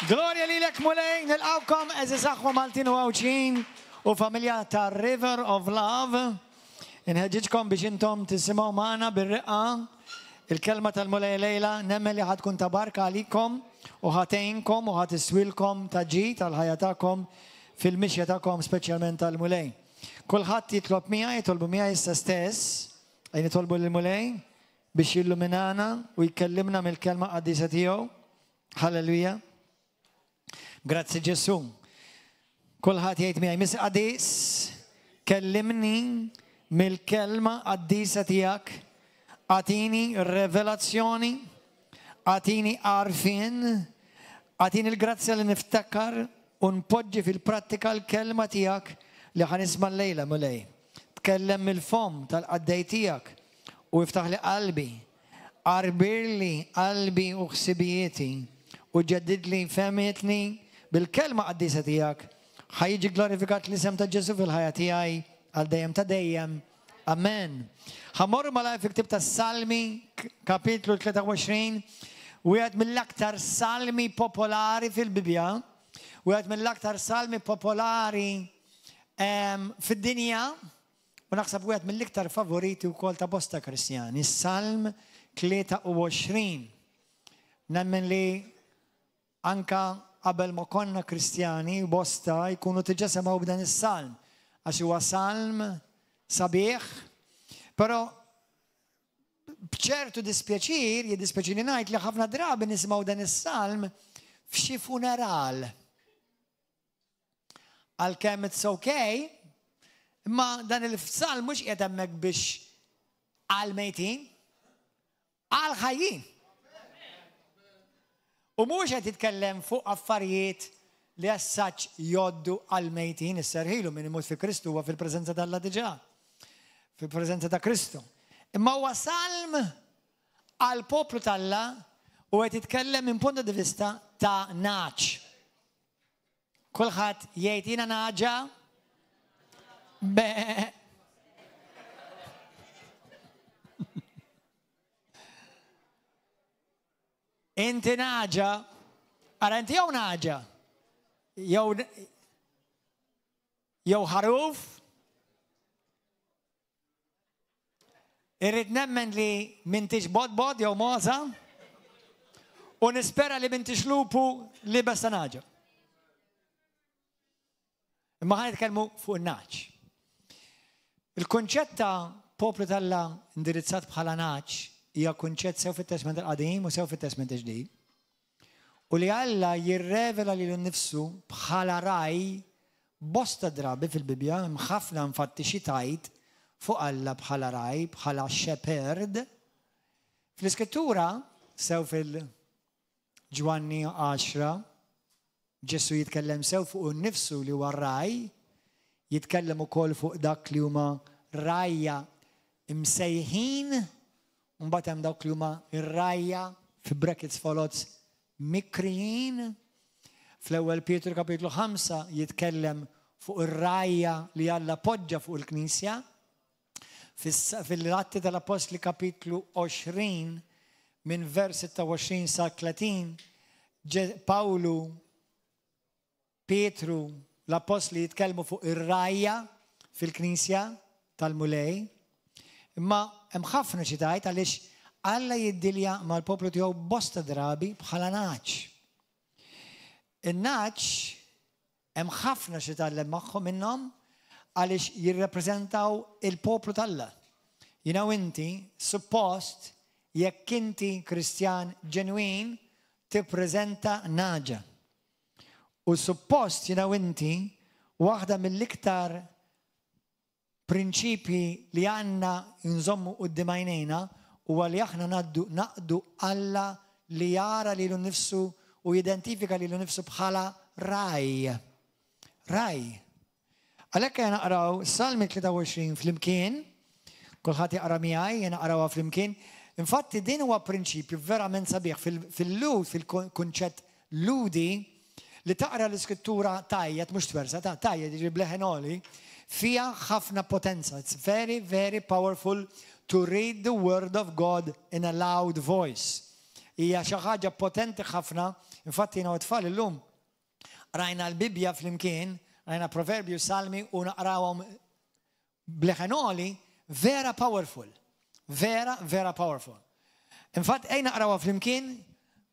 Glorja lilek Mulej, nilqgħukom għeżież aħwa Maltin u Għawdxin u familja ta' River of Love. Inħeġġiġkom biex intom tisimgħu magħna bir-reqqa il-kelma tal-Mulej lejla, nemmen li ħa tkun ta' barka għalikom u ħa tgħinkom u ħa tiswilkom ta' ġid għall-ħajja tagħkom fil-mixja tagħkom speċjalment tal-Mulej. Kulħadd jitlob miegħi, jitolbu miegħi issa stess, ejja nitolbu lill-Mulej biex jilluminana u jkellimna mill-kelma qaddisa tiegħu. Halleluja. Grazzi Ġesu. Kulħadd jgħid miegħi, Miss Qadis, kellimni mill-kelma qaddisa tiegħek, agħtini revelazzjoni, agħtini għarfien, agħtini l-grazzja li niftakar u npoġġi fil-prattika l-kelma tiegħek li ħa nisma' llejla, Mulej. Tkellem mill-fomm tal-qaddej tiegħek u iftaħli qalbi Għarbirli qalbi u ħsibijieti, u ġeddidli fehmietni bil-Kelma qaddisa tiegħek. Ħa jiġi glorifikat l-isem ta' Ġesù fil-ħajja tiegħi għal dejjem ta' dejjem. Amen. Ħa mmorru malajr fil-ktieb tas-Salmi, kapitlu 23, wieħed mill-aktar salmi popolari fil-Bibbja, wieħed mill-aktar salmi popolari fid-dinja. U naħseb wieħed mill-iktar favoriti wkoll ta' bosta Kristjani, Salm 23. Nemmen li anka qabel ma konna Kristjani, bosta jkunu diġà semgħu b'dan is-salm, għax huwa salm sabiħ, però b'ċertu dispjaċir, jiddispjaċini ngħid li ħafna drabi nisimgħu dan is-salm f'xi funeral. Għalkemm it's okay, imma dan il-salm mhux qiegħed hemmhekk biex għal mejtin, għal ħajjin. U mhux qed jitkellem fuq affarijiet li as such jgħoddu għal mejtin, isserħilu min imut fi Kristu huwa fil-preżenza t'Alla diġà. Fil-preżenza ta' Kristu. Imma huwa salm għal poplu t'Alla u qed jitkellem minn punto di vista ta' nagħaġ. Kulħadd jgħid jiena nagħġa. Be. Inti nagħġa. Ara inti jew nagħġa. Jew jew ħaruf. Irrid nemmen li m'intix bodbod jew mogħża u nispera li m'intix lupu libes ta' nagħġa. Imma ħa nitkellmu fuq in-nagħaġ. Il-kunċett ta' poplu t'Alla indirizzat bħala nagħaġ hija kunċett sew fit-Testment il-Qadim u sew fit-Testment il-Ġdid. U li Alla jirrevela lilu nnifsu bħala ragħaj bosta drabi fil-Bibbja, hemm ħafna infatti xi tgħid fuq Alla bħala ragħaj, bħala shepherd. Fl-Iskrittura, sew fil-Ġwanni 10, Ġesù jitkellem sew fuqu nnifsu li huwa r-ragħaj, jitkellem ukoll fuq dak li huma rgħajja msejħin, u mbagħad hemm dawk li huma r-rgħajja fi brackets foloz mikrijin. Fl-ewwel Pietru kapitlu 5 jitkellem fuq ir-rgħajja li Alla poġġa fuq il-Knisja. Fil-Atti tal-Appostli kapitlu 20 minn vers 26 sa 30 Pawlu, Pietru, l-Appostli jitkellmu fuq ir-rgħajja fil-Knisja tal-Mulej. Imma hemm ħafna xi tgħid għaliex Alla jiddilja mal-poplu tiegħu bosta drabi bħala nagħaġ. In-nagħaġ Hemm ħafna xi tgħallem magħhom minnhom għaliex jirrappreżentaw il-poplu t'Alla. Jiena u inti suppost jekk inti Kristjan ġenwin tippreżenta nagħġa. U suppost jiena u inti waħda mill-iktar Prinċipji li għandna nżommu quddiem għajnejna huwa li aħna ngħaddu naqdu Alla li jara lilu nnifsu u jidentifika lilu nnifsu bħala ragħaj. Ragħaj. Għalhekk ejja naqraw Salmi 23 flimkien, kulħadd jaqra miegħi, ejja naqrawha flimkien. Infatti din huwa prinċipju verament sabiħ fil-Lhud, fil-kunċett Lhudi, Li taqra l-Iskrittura tgħajjat, mhux twerżaq, ta' tgħajjat jiġifieri b'leħen għoli, fiha ħafna potenza. It's very, very powerful to read the word of God in a loud voice. Hija xi ħaġa potenti ħafna Infatti jiena u t-tfal illum rajna l-Bibbja flimkien, rajna Proverbju, Salmi u naqrawhom b'leħen għoli, vera powerful. Vera, vera powerful. Infatt ejja naqrawha flimkien,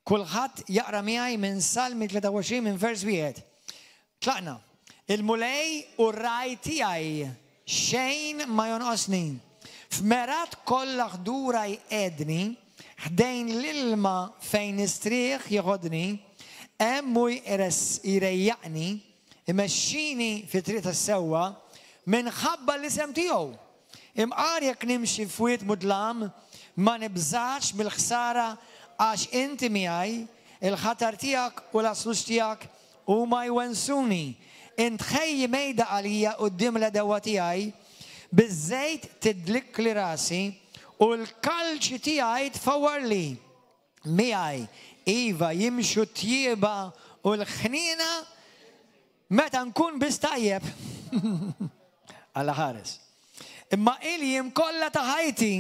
kulħadd jaqra miegħi minn Salmi 23 minn vers wieħed. Tlaqna. Il-Mulej hu r-ragħaj tiegħi, xejn ma jonqosni. F'mergħat kollha ħdura jqegħedni, ħdejn l-ilma fejn nistrieħ jeħodni, hemm hu jrejjaqni, imexxini fit-triq tas-sewwa, minħabba l-isem tiegħu. Imqar jekk nimxi f'wied mudlam, ma nibżax mill-ħsara għax inti miegħi, il-ħatar tiegħek u l-għasluġ tiegħek huma jwennsuni. Int tħejji mejda għalija quddiem l-għedewwa tiegħi, biż-żejt tidlikli rasi, u l-kalċi tiegħi tfawwarli. Miegħi, iva, jimxu t-tjieba u l-ħniena meta nkun biss tajjeb. Alla ħares. Imma il-jiem kollha ta' ħajti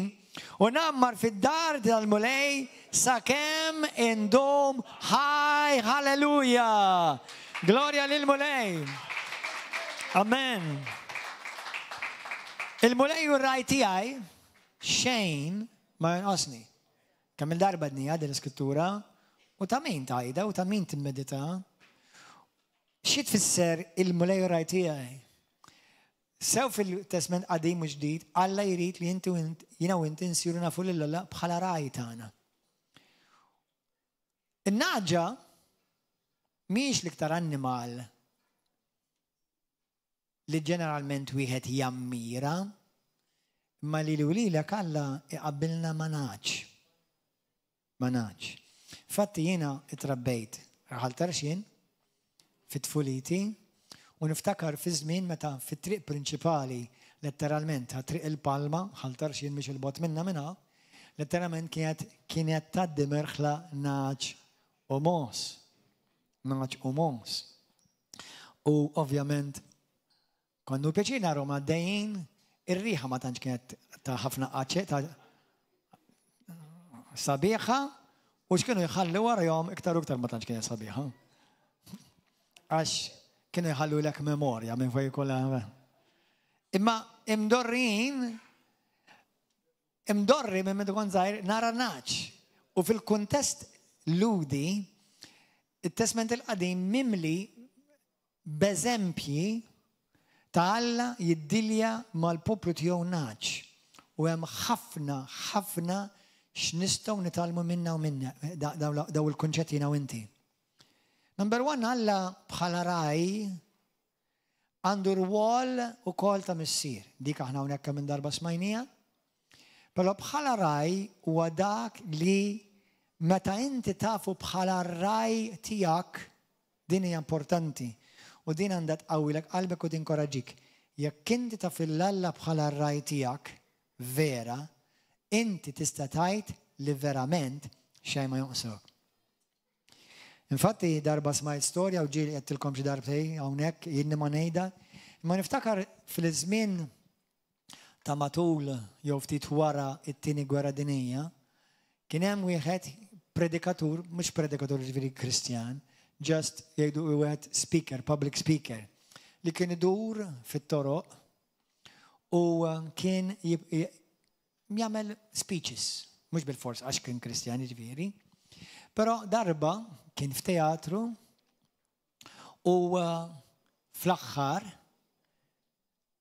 u ngħammar fid-dar tal-Mulej sakemm indum ħaj. Halleluja! Glorja lill-Mulej. Amen. Il-Mulej hu r-ragħaj tiegħi, xejn ma jonqosni. Kemm il-darba għednieha din l-iskrittura u ta' min tgħidha u ta' min timmedita. Xi tfisser il-Mulej hu r-ragħaj tiegħi? Sew fil-Testment Qadim u Ġdid, Alla jrid li inti u jiena u inti nsiru nafu lil Alla bħala ragħaj tagħna. In-nagħġa mhijiex l-iktar annimal li ġeneralment wieħed jammira, imma lili u lilek Alla iqabbilna ma' nagħaġ. Ma' nagħaġ. Infatti jiena itrabbejt raħal Tarxien fi tfuliti u niftakar fi żmien meta fit-triq prinċipali letteralment ta' Triq il-Palma, Ħal Tarxien mhix 'il bogħod minna minn hawn, letteralment kienet kienet tgħaddi merħla nagħaġ u mogħoż. Nagħaġ u mogħoż. U ovvjament kont nieħu pjaċir narhom għaddejjin, ir-riħa ma tantx kienet ta' ħafna qaċe ta' sabiħa u x'kienu jħallu warajhom iktar u iktar ma tantx kienet sabiħa. Għax kienu jħallu lek memorja minn fuq kollha. Imma imdorrin imdorri minn meta kont żgħir nara nagħaġ. U fil-kuntest Lhudi, it-Testment il-Qadim mimli b'eżempji ta' Alla jiddilja mal-poplu tiegħu nagħaġ. U hemm ħafna, ħafna x'nistgħu nitgħallmu minna u minna daw il-kunċetti jiena u inti. Number one, Alla bħala ragħaj għandu rwol ukoll ta' missier. Dik aħna hawnhekk kemm darba smajnija. Però bħala ragħaj huwa dak li meta inti tafu bħala ragħaj tiegħek, din hija importanti u din għandha tqawwilek qalbek u tinkoraġġik. Jekk inti taf 'l Alla bħala ragħaj tiegħek vera, inti tista' tgħid li verament xejn ma jonqsok. Infatti darba smajt storja u ġieli għedtilkom xi darbtej hawnhekk jiena ma ngħidha, imma niftakar fil-żmien ta' matul jew ftit wara it-tieni gwerra dinjija, kien hemm wieħed predikatur, mhux predikatur ġifieri Kristjan, just jgħidu wieħed speaker, public speaker, li kien idur fit-toroq u kien jagħmel speeches, mhux bil-fors għax kien Kristjan ġifieri. Però darba kien f'teatru u fl-aħħar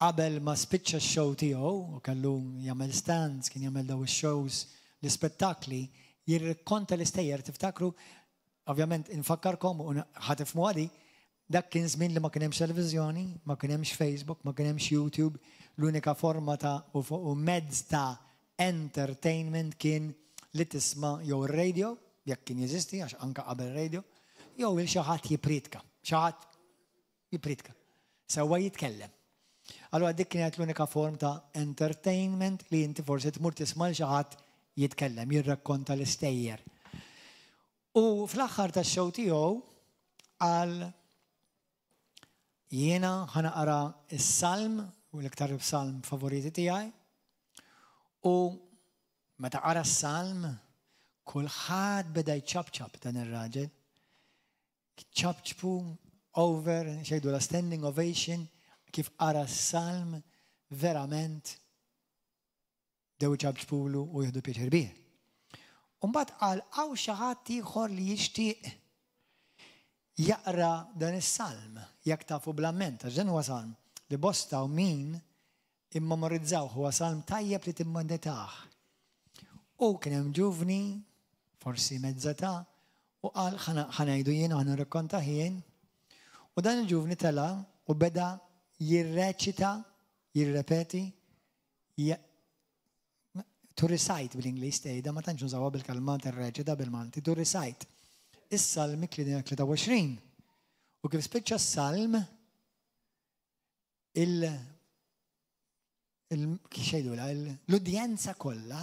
qabel ma spiċċa x-show tiegħu u kellu jagħmel stands, kien jagħmel daw ix-shows, l-ispettakli, jirrakkonta l-istejjer, tiftakru, ovvjament infakkarkom u ħa tifhmu għadi, dak kien żmien li ma kien hemmx televiżjoni, ma kien hemmx Facebook, ma kien hemmx YouTube, l-unika forma ta' u mezz ta' entertainment kien li tisma' jew radio, jekk kien jeżisti, għax anka qabel radio, jew il xi ħadd jipritka, xi ħadd jipritka, sewwa jitkellem. Allura dik kienet l-unika form ta' entertainment li inti forsi tmur tisma' l xi ħadd jitkellem, jirrakkonta l-istejjer. U fl-aħħar tax-show tiegħu qal jiena ħa naqra s-salm u l-iktar salm favoriti tiegħi. U meta qara s-salm, kulħadd beda jċapċap dan ir-raġel. ċapċpu over, xejdu la standing ovation, kif qara s-salm, verament bdew iċapċpulu u jieħdu pjaċir bih. U mbagħad qal hawn xi ħadd ieħor li jixtieq jaqra dan is-salm, jekk tafu bl-amment, għax dan huwa salm li bosta u min immemorizzawh huwa salm tajjeb li timmeditah. U kien hemm ġuvni, forsi mezza ta', u qal ħa ngħidu jien u ħa nirrakkontah jien. U dan il-ġuvni tela' u beda jirreċita, jirrepeti, to recite bl-Ingliż tgħidha, ma tantx nużawha bil-kelma tirreċita bil-Malti, to recite. Is-Salmi 23. U kif spiċċa s-salm, il l-udjenza kollha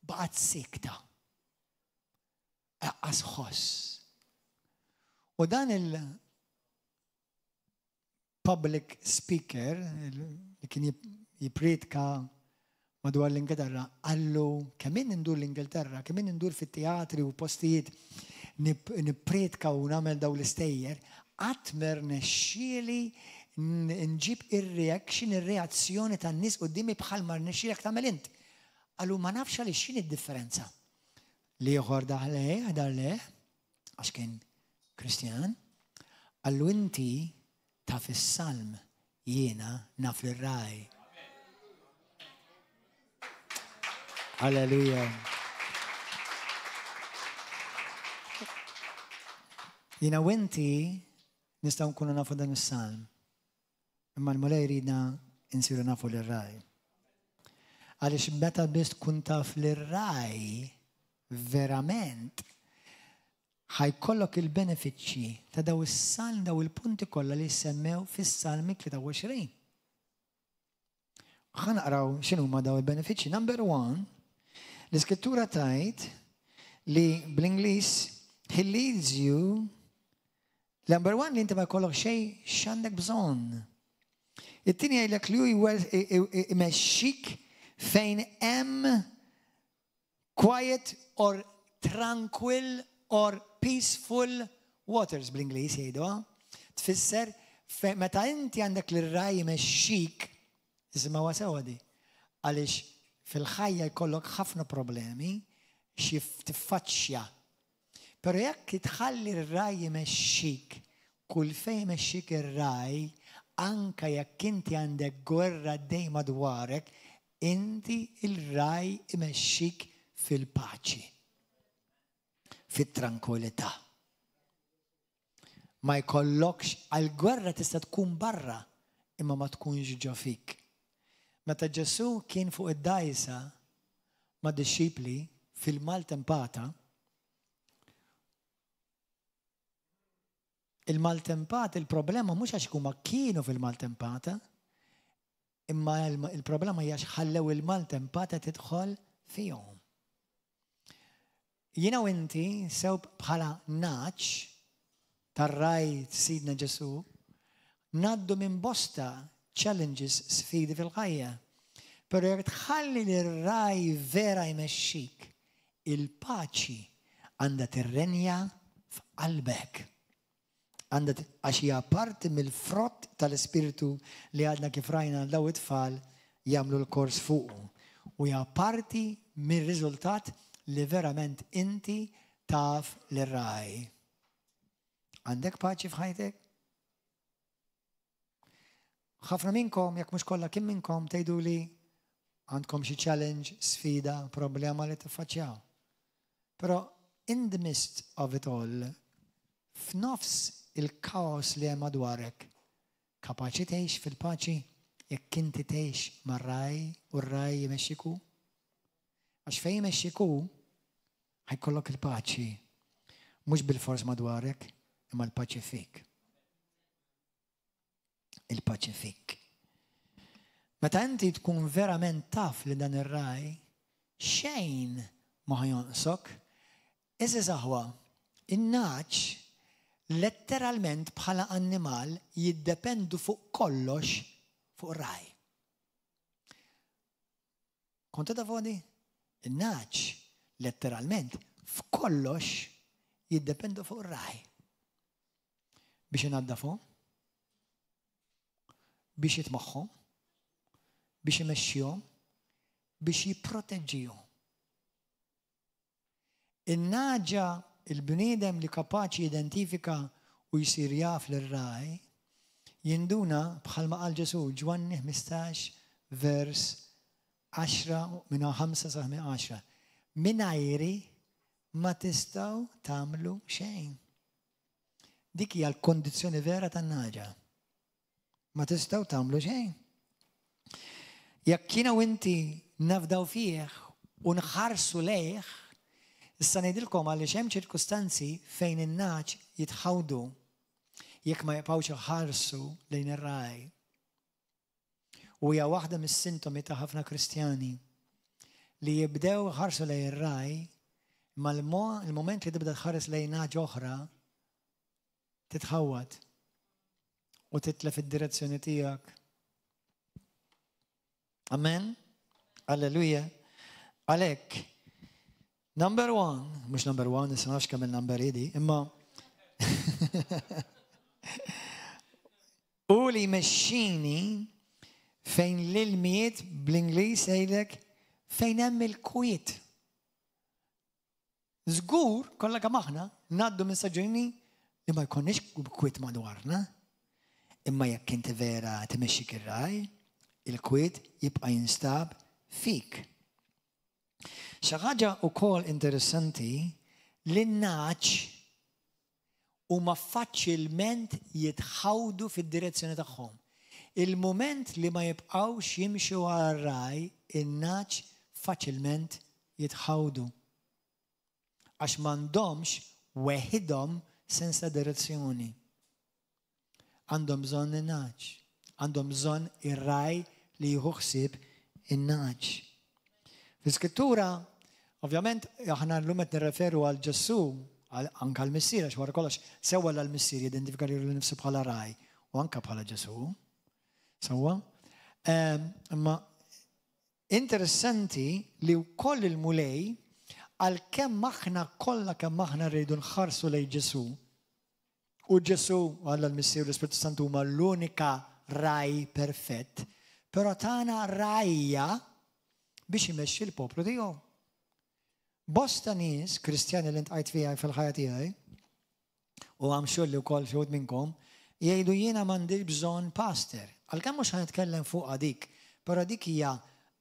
baqgħet sikta. Aqqas ħoss. U dan il public speaker li kien jippriedka madwar l-Ingilterra qallu kemm jien indur l-Ingilterra, kemm jien indur fit-teatri u postijiet nippriedka u nagħmel dawn l-istejjer, qatt ma rnexxieli nġib ir-reaction, ir-reazzjoni tan-nies quddiemi bħalma rnexxielek tagħmel int. Qallu ma nafx għaliex x'inhi d-differenza. L-ieħor daħal lejh, dar lejh, għax kien Kristjan, qallu inti taf is-salm, jiena naf lir-ragħaj. Alleluja. Jiena u inti nistgħu nkunu nafu dan is-salm. Imma l-Mulej jridna nsiru nafu lir-ragħaj. Għaliex meta biss tkun taf lir-ragħaj verament ħa jkollok il-benefiċċji ta' daw is-salm daw il-punti kollha li jissemmew fis-Salmi 23. Ħa naqraw x'inhuma daw il-benefiċċji. Number one, l-iskrittura tgħid li bl-Ingliż he leads you Number one li inti ma jkollok xejn x'għandek bżonn. It-tieni jgħidlek li hu imexxik fejn hemm quiet or tranquil or peaceful waters bl-Ingliż jgħiduha. Tfisser meta inti għandek lir-ragħaj imexxik, isimgħuha sewwa di, għaliex fil-ħajja jkollok ħafna problemi xi tiffaċċja. Però jekk tħalli r-ragħaj imexxik, kull fejn imexxik ir-ragħaj, anke jekk inti għandek gwerra għaddej madwarek, inti l-ragħaj imexxik fil-paċi, fit-trankwillità. Ma jkollokx, għall-gwerra tista' tkun barra, imma ma tkunx ġo fik. Meta Ġesù kien fuq id-dgħajsa mad-dixxipli fil-maltempata, il-maltempata, il-problema mhux għax huma kienu fil-maltempata, imma il-problema hija għax ħallew il-maltempata tidħol fihom. Jiena u inti sew bħala nagħaġ tar-ragħaj Sidna Ġesù, ngħaddu minn bosta challenges, sfidi fil-ħajja. Però jekk tħalli li r-ragħaj vera jmexxik, il-paċi għandha tirrenja f'qalbek. Għandha għax hija parti mill-frott tal-Ispirtu li għadna kif rajna daw it-tfal jagħmlu l-kors fuqu. U hija parti mir-riżultat li verament inti taf lir-ragħaj. Għandek paċi f'ħajtek? Ħafna minnkom, jekk mhux kollha kien minnkom tgħidu li għandkom xi challenge, sfida, problema li tiffaċċjaw. Però in the midst of it all, f'nofs il-kaos li hemm madwarek, kapaċi tgħix fil-paċi jekk inti tgħix mar-ragħaj u r-ragħaj jmexxik hu? Għax fejn jmexxik hu, ħajkollok il-paċi. Mhux bilfors madwarek, imma l-paċi fik. Il-paċi fik. Meta inti tkun verament taf li dan ir-ragħaj, xejn ma ħa jonqsok. Għeżież aħwa, in-nagħaġ letteralment bħala annimal jiddependu fuq kollox fuq ir-ragħaj. Kontu tafu di? In-nagħaġ letteralment f'kollox jiddependu fuq ir-ragħaj. Biex inaddafhom, biex jitmagħhom, biex imexxihom, biex jipproteġġihom. In-nagħġa, il-bniedem li kapaċi jidentifika u jsir jaf lir-ragħaj, jinduna bħalma qal Ġesù, Ġwanni 15 vers 10 minn 5 sa 10. Mingħajri ma tistgħu tagħmlu xejn. Dik hija l-kondizzjoni vera tan-nagħġa. Ma tistgħu tagħmlu xejn. Jekk jiena u inti nafdaw fih u nħarsu lejh, issa ngħidilkom għaliex hemm ċirkustanzi fejn in-nagħaġ jitħawdu jekk ma jibqgħux iħarsu lejn ir-ragħaj. U hija waħda mis-sintomi ta' ħafna Kristjani li jibdew iħarsu lejn ir-ragħaj imma l-mument li tibda tħares lejn nagħaġ oħra titħawwad u titlef id-direzzjoni tiegħek. Amen? Alleluja. Għalhekk, number one, mhux number one, issa nafx kemm il-number idi, imma u li jmexxini fejn l-ilmijiet bl-Ingliż jgħidlek fejn hemm il-kwiet. Żgur, kollha kemm aħna, ngħaddu minn staġuni li ma jkollniex kwiet madwarna. Imma jekk inti vera timexxik ir-ragħaj, il-kwiet jibqa' jinstab fik. Xi ħaġa wkoll interessanti li n-nagħaġ huma faċilment jitħawdu fid-direzzjoni tagħhom. Il-mument li ma jibqgħux jimxu wara r-ragħaj, in-nagħaġ faċilment jitħawdu. Għax m'għandhomx weħidhom sens ta' direzzjoni. Għandhom bżonn in-nagħaġ. Għandhom bżonn ir-ragħaj li jieħu ħsieb in-nagħaġ. Fl-Iskrittura, ovvjament, aħna llum qed nirreferu għal Ġesù, anke għall-Missier, għax wara kollox sewwa l-Missier jidentifika lilu nnifsu bħala ragħaj u anke bħala Ġesù. Sewwa? Ehm, imma Interessanti li wkoll il-Mulej, għalkemm aħna kollha kemm aħna rridu nħarsu lejn Ġesù, u Ġesù, Alla l-Missier u l-Ispirtu Santu huma l-unika ragħaj perfett, però tana rgħajja biex imexxi l-poplu tiegħu. Bosta nies Kristjani li ntqajt fiha fil-ħajja tiegħi, u I'm sure li wkoll xi wħud minnkom, jgħidu jiena m'għandix bżonn pastor. Għalkemm mhux ħa nitkellem fuqha dik, però dik hija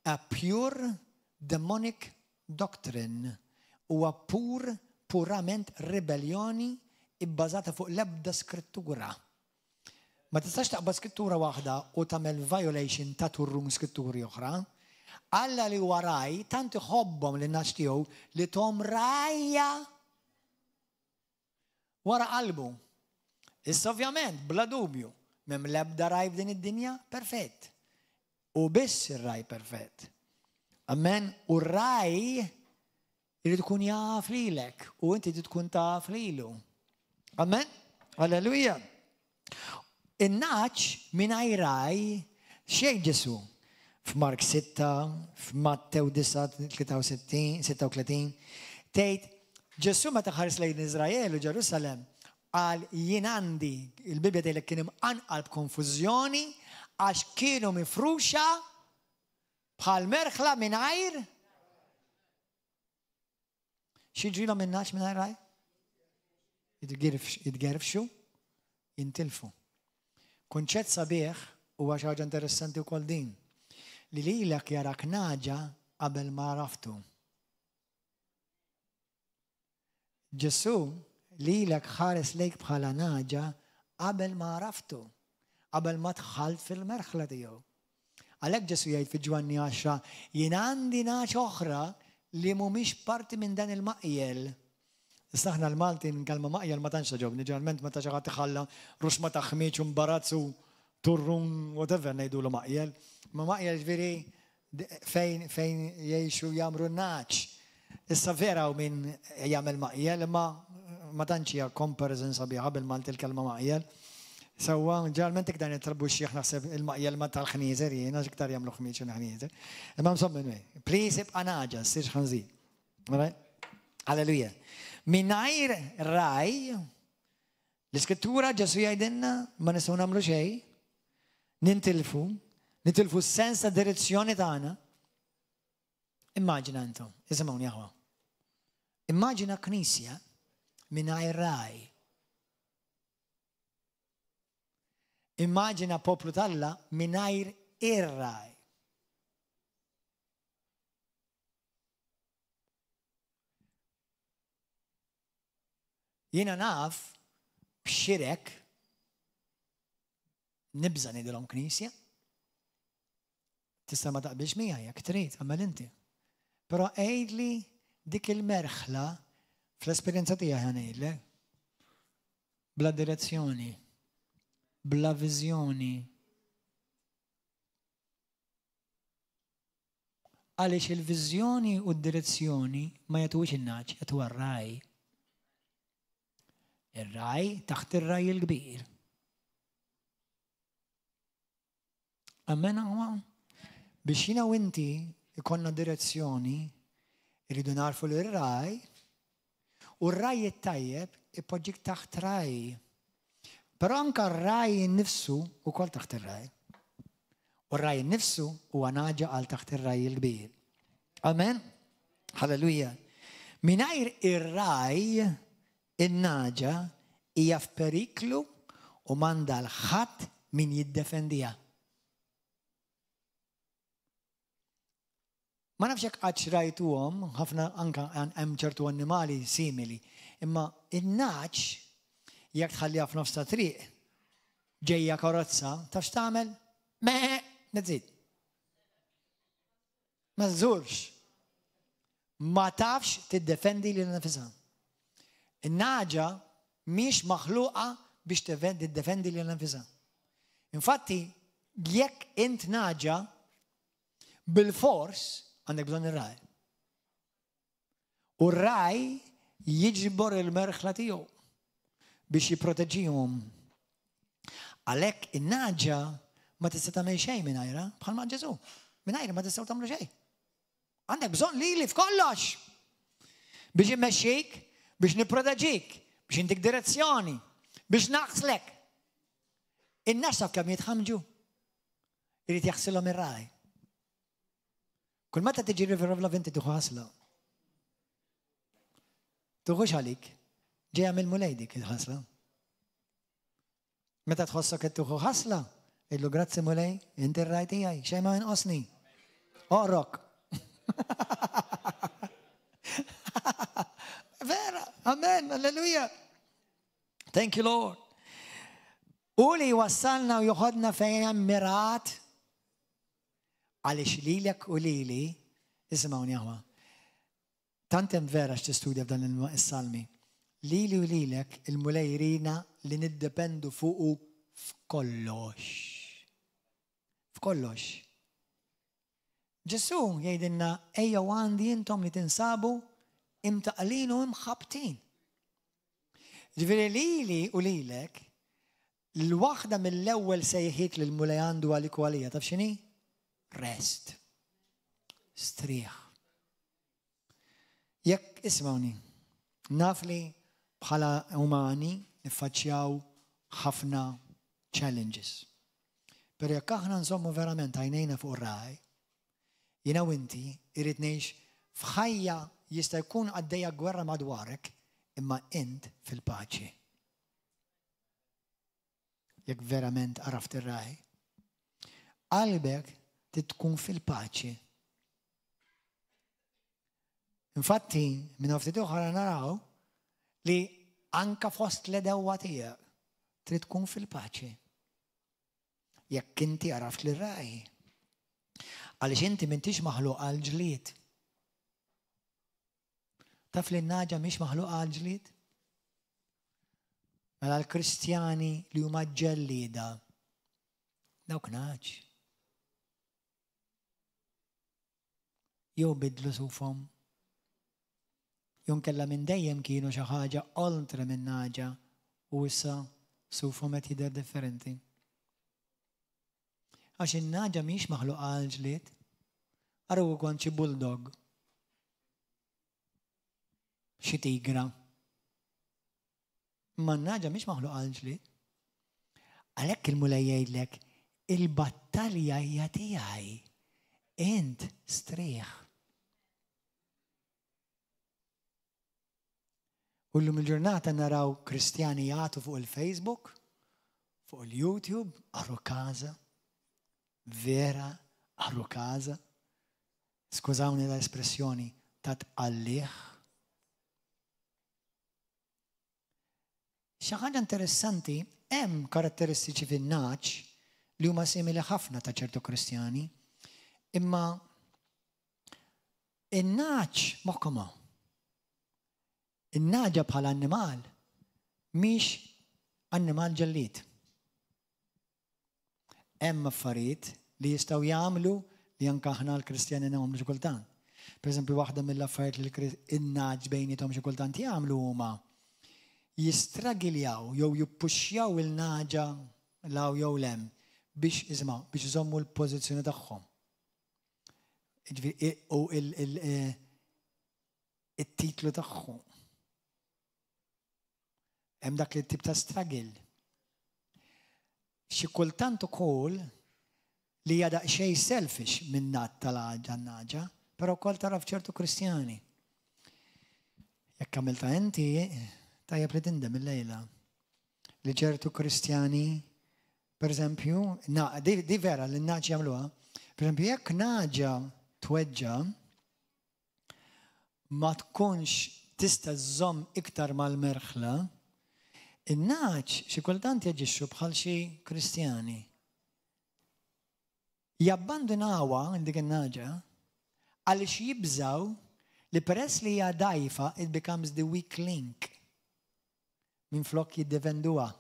a pure demonic doctrine. Huwa pur, purament ribelljoni ibbażata fuq l-ebda skrittura. Ma tistax taqbad skrittura waħda u tagħmel violation ta' turrun skritturi oħra. Alla li huwa ragħaj tant iħobbhom lin-nagħaġ tiegħu li thom rgħajja wara qalbu. Issa ovvjament, bla dubju, m'hemm l-ebda ragħaj f'din id-dinja perfett. Hu biss ir-ragħaj perfett. Amen. U r-ragħaj Irid ikun jaf lilek u inti trid tkun taf lilu. Amen? Alleluja. In-naċ mingħajr raj xejn Ġesu. F'Mark 6, f'Mattew 9, 63, 36, tgħid Ġesu meta ħares lejn Iżrael u Ġerusalem qal jien għandi, il-Bibbja tgħidlek kien imqanqal b'konfużjoni għax kienu mifruxa bħal merħla mingħajr X'jiġrilhom in-nagħaġ mingħajr ragħaj? Jitgerfxu, jintilfu. Kunċett sabiħ huwa xi ħaġa interessanti wkoll din, li lilek jarak nagħġa qabel ma għaraftu. Ġesù lilek ħares lejk bħala nagħġa qabel ma għaraftu, qabel ma dħalt fil-merħla tiegħu. Għalhekk Ġesù jgħid fi Ġwanni 10, jien għandi nagħaġ oħra li mhumiex parti minn dan il-maqjel. Issa aħna l-Maltin kelma maqjel ma tantx togħġobni, ġeneralment meta xi ħadd iħalla ruxma ta' ħmieġ u mbarazz u turrun whatever ngħidulu maqjel. Ma maqjel ġifieri fejn fejn jgħixu jagħmru n-nagħaġ. Issa vera hawn min jagħmel maqjel imma ma tantx hija comparison sabiħa bil-Malti l-kelma maqjel. Sewwa, ġeneralment iktar nittrabu x-xiħ naħseb il-maqjel ma tal-ħnieżer jien għax iktar jagħmlu ħmieġ il-ħnieżer. Imma insomma anyway, please ibqa' nagħġa, ssirx ħanżir. Alleluja. Mingħajr raj. L-Iskrittura Ġesu jgħidilna ma nistgħu nagħmlu xejn, nintilfu, nitilfu s-sens ta' direzzjoni tagħna. Immaġina intom, isimgħuni aħwa. Immaġina knisja mingħajr raj. Immaġina poplu t'Alla mingħajr ir-raj. Jiena naf b'xirek nibża' ngħidilhom knisja. Tista' ma taqbilx miegħi jekk trid, agħmel inti. Però għidli dik il-merħla fl-esperjenza tiegħi ħa ngħidlek. Bla direzzjoni, bla viżjoni, Għaliex il-viżjoni u d-direzzjoni ma jagħtuhiex in-nagħaġ, jagħtuha r-ragħaj. Ir-ragħaj taħt ir-ragħaj il-kbir. Amen aħwa? Biex jiena u inti ikonna direzzjoni, irridu narfu li r-ragħaj u r-ragħaj it-tajjeb ipoġġik taħt ragħaj. Però anka r-ragħaj innifsu ukoll taħt ir-ragħaj. U r-ragħaj innifsu huwa nagħġa għal taħt ir-ragħaj il-kbir. Amen? Halleluja. Mingħajr ir-ragħaj in-nagħġa hija f'periklu u m'għandha l-ħadd min jiddefendiha. Ma nafx jekk qattx rajtuhom, ħafna anka hemm ċertu annimali simili, imma in-nagħaġ jekk tħalliha f'nofs ta' triq ġejja karozza, taf x'tagħmel? Me, that's it. Ma żżurx. Ma tafx tiddefendi lil nifisha. In-nagħġa mhix maħluqa biex tiddefendi lil nifisha. Infatti, jekk int nagħġa, Bilfors għandek bżonn ir-ragħaj. U r-ragħaj jiġbor il-merħla tiegħu biex jipproteġihom. Għalhekk in-nagħġa ma tista' tagħmel xejn mingħajrha bħalma Ġesù. Mingħajr ma tistgħu tagħmlu xejn. Għandek bżonn lili f'kollox. Biex immexxik, biex nipproteġik, biex intik direzzjoni, biex naħslek. In-nas taf kemm jitħamġu. Irid jaħsilhom ir-ragħaj. Kull meta tiġi River of Love inti tieħu ħasla. Tuħux għalik, ġejja mill-Mulej dik il-ħasla. Meta tħossok qed tieħu ħasla, illu grazzi Mulej, inti r-raj tiegħi, xejn ma jinqosni. Oqrok. Vera, amen, alleluja. Thank you, Lord. U li jwassalna u joħodna fejn hemm mirat għaliex lilek u lili, isimgħuni aħwa. Tant hemm vera x'tistudja f'dan is-salmi. Lili u lilek il-Mulej jrina li niddependu fuqu f'kollox. F'kollox. Ġesù jgħidilna ejjew għandi intom li tinsabu imtaqlin u imħabbtin. Ġifieri lili u lilek l-waħda mill-ewwel sejħiet li l-Mulej għandu għalik u għalija taf x'inhi? Rest. Strieħ. Jekk ismawni, naf li bħala umani niffaċċjaw ħafna challenges. Pero jekk aħna nżommu verament għajnejna fuq ir-ragħaj, jiena u inti irrid ngħix f'ħajja jista' jkun għaddejja gwerra madwarek, imma int fil-paċi. Jekk verament għaraft ir-ragħaj. Qalbek trid tkun fil-paċi. Infatti, minn ftit oħra naraw li anka fost l-edewwa tiegħek trid tkun fil-paċi. Jekk inti għaraft li raj. Għaliex inti m'intix maħluq għal ġlied. Taf li n-naġa mhix maħluqa għal ġlied? Mela l-Kristjani li huma ġellieda dawk naġ. Jew bidlu sufhom. Jew inkella minn dejjem kienu xi ħaġa oltre minn nagħġa u issa sufhom qed jidher differenti. Għax in-nagħġa mhijiex maħluqa għal ġlied. Araw kont xi bulldog. Xi tigra. Imma n-nagħġa mhix maħluqa għall-ġlied. Għalhekk il-Mulej jgħidlek, il-battalja hija tiegħi. Int strieħ. U llum il-ġurnata naraw Kristjani jagħtu fuq il-Facebook, fuq il-YouTube, għarru kaza, vera għarru kaza. Skużawni l-espressjoni ta' tqallih. Xi ħaġa interessanti, hemm karatteristiċi fin-nagħaġ li huma simili ħafna ta' ċertu Kristjani, imma in-nagħaġ moħħkom hawn. In-nagħġa bħala annimal mhix annimal ġellied. Hemm affarijiet li jistgħu jagħmlu li anke aħna l-Kristjani nagħmlu xi kultant. Pereżempju, waħda mill-affarijiet li n-nagħaġ bejniethom xi kultant jagħmlu huma jistragiljaw jew jippuxxjaw il-nagħġa 'l hawn jew 'l hemm biex isimgħu biex iżommu l-pożizzjoni tagħhom. Jiġifieri u it-titlu tagħhom. Hemm dak li tip ta' struggle. Xi kultant ukoll li hija daqsxejn selfish minn nat tal-għaġa, però wkoll tara f'ċertu Kristjani. Jekk għamilta inti, tajjeb li tindem illejla. Li ċertu Kristjani, per eżempju, di, di vera li n-naġ jagħmluha, per eżempju, jekk naġa tweġġa, ma tkunx tista' żżomm iktar mal-merħla, in-nagħaġ xi kultant jaġixxu bħal xi Kristjani. Jabbandunawha dik in-nagħġa għaliex jibżgħu li peress li hija dgħajfa it becomes the weak link. Minflok jiddefenduha.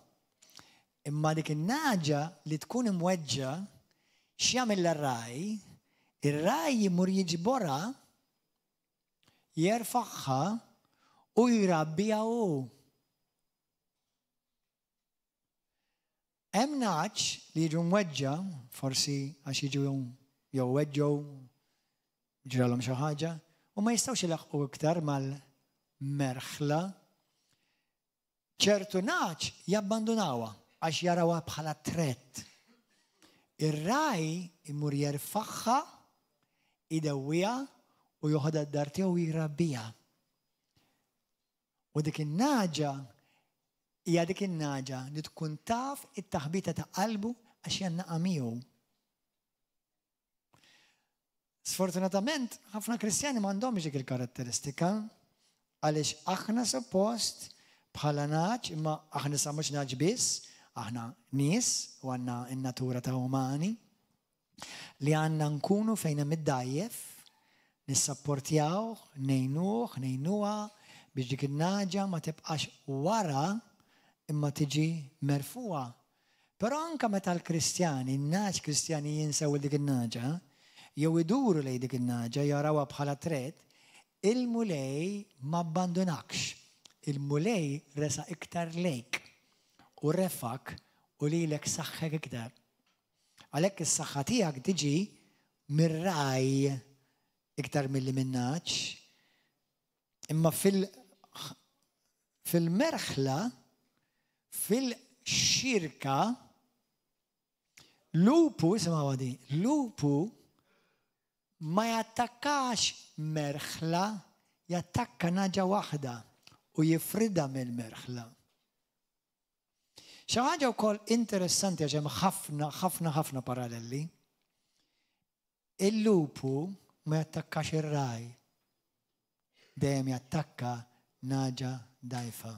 Imma dik in-nagħġa li tkun imweġġa, x'jagħmilha r-ragħaj? Ir-ragħaj imur jiġborha, jerfagħha u jrabbiha hu. Hemm nagħaġ li jiġu mweġġa, forsi għax jiġu jew weġġgħu, ġralhom xi ħaġa, u ma jistgħux ilaħħqu iktar mal-merħla. Ċertu nagħaġ jabbandunawha għax jarawha bħala threat. Ir-ragħaj imur jerfagħha, idewwiha u joħodha d-dar tiegħu jrabbiha. U dik in-nagħġa hija dik in-nagħġa li tkun taf it-taħbita ta' qalbu għax jgħannaqha miegħu. Sfortunatament, ħafna Kristjani m'għandhomx dik il-karatteristika għaliex aħna suppost bħala nagħaġ, imma aħna sa mhux nagħaġ biss, aħna nies u għandna n-natura ta' umani, li għandna nkunu fejn hemm id-dgħajjef, nissapportjawh, ngħinuh, ngħinuha biex dik in-nagħġa ma tibqax wara imma tiġi merfugħa. Però anke meta l-Kristjani, in-nagħaġ Kristjani jinsew lil dik in-nagħġa, jew iduru lejn dik in-nagħġa, jarawha bħala threat, il-Mulej m'abbandunakx. Il-Mulej resaq iktar lejk u refgħek u lilek saħħek iktar. Għalhekk is-saħħa tiegħek tiġi mir-ragħaj iktar milli min-nagħaġ. Imma fil fil-merħla, fil-xirka, lupu, isimgħuha di, lupu ma jattakkax merħla, jattakka nagħġa waħda u jifridha mill-merħla. Xi ħaġa wkoll interessanti għax hemm ħafna, ħafna, ħafna paralleli. Il-lupu ma jattakkax ir-ragħaj. Dejjem jattakka nagħġa dgħajfa.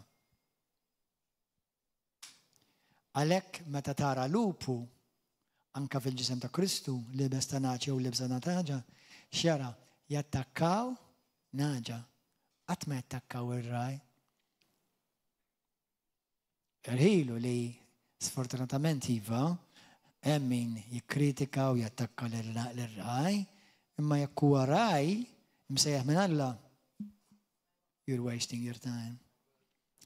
Għalhekk meta tara lupu, anka fil-ġisem ta' Kristu, libes ta' nagħaġ jew libsa ta' nagħġa, x'jara? Jattakkaw nagħġa. Qatt ma jattakkaw ir-ragħaj. Erħilu li sfortunatament iva, hemm min jikkritika u jattakka lir-ragħaj, imma jekk huwa ragħaj imsejjaħ minn Alla, you're wasting your time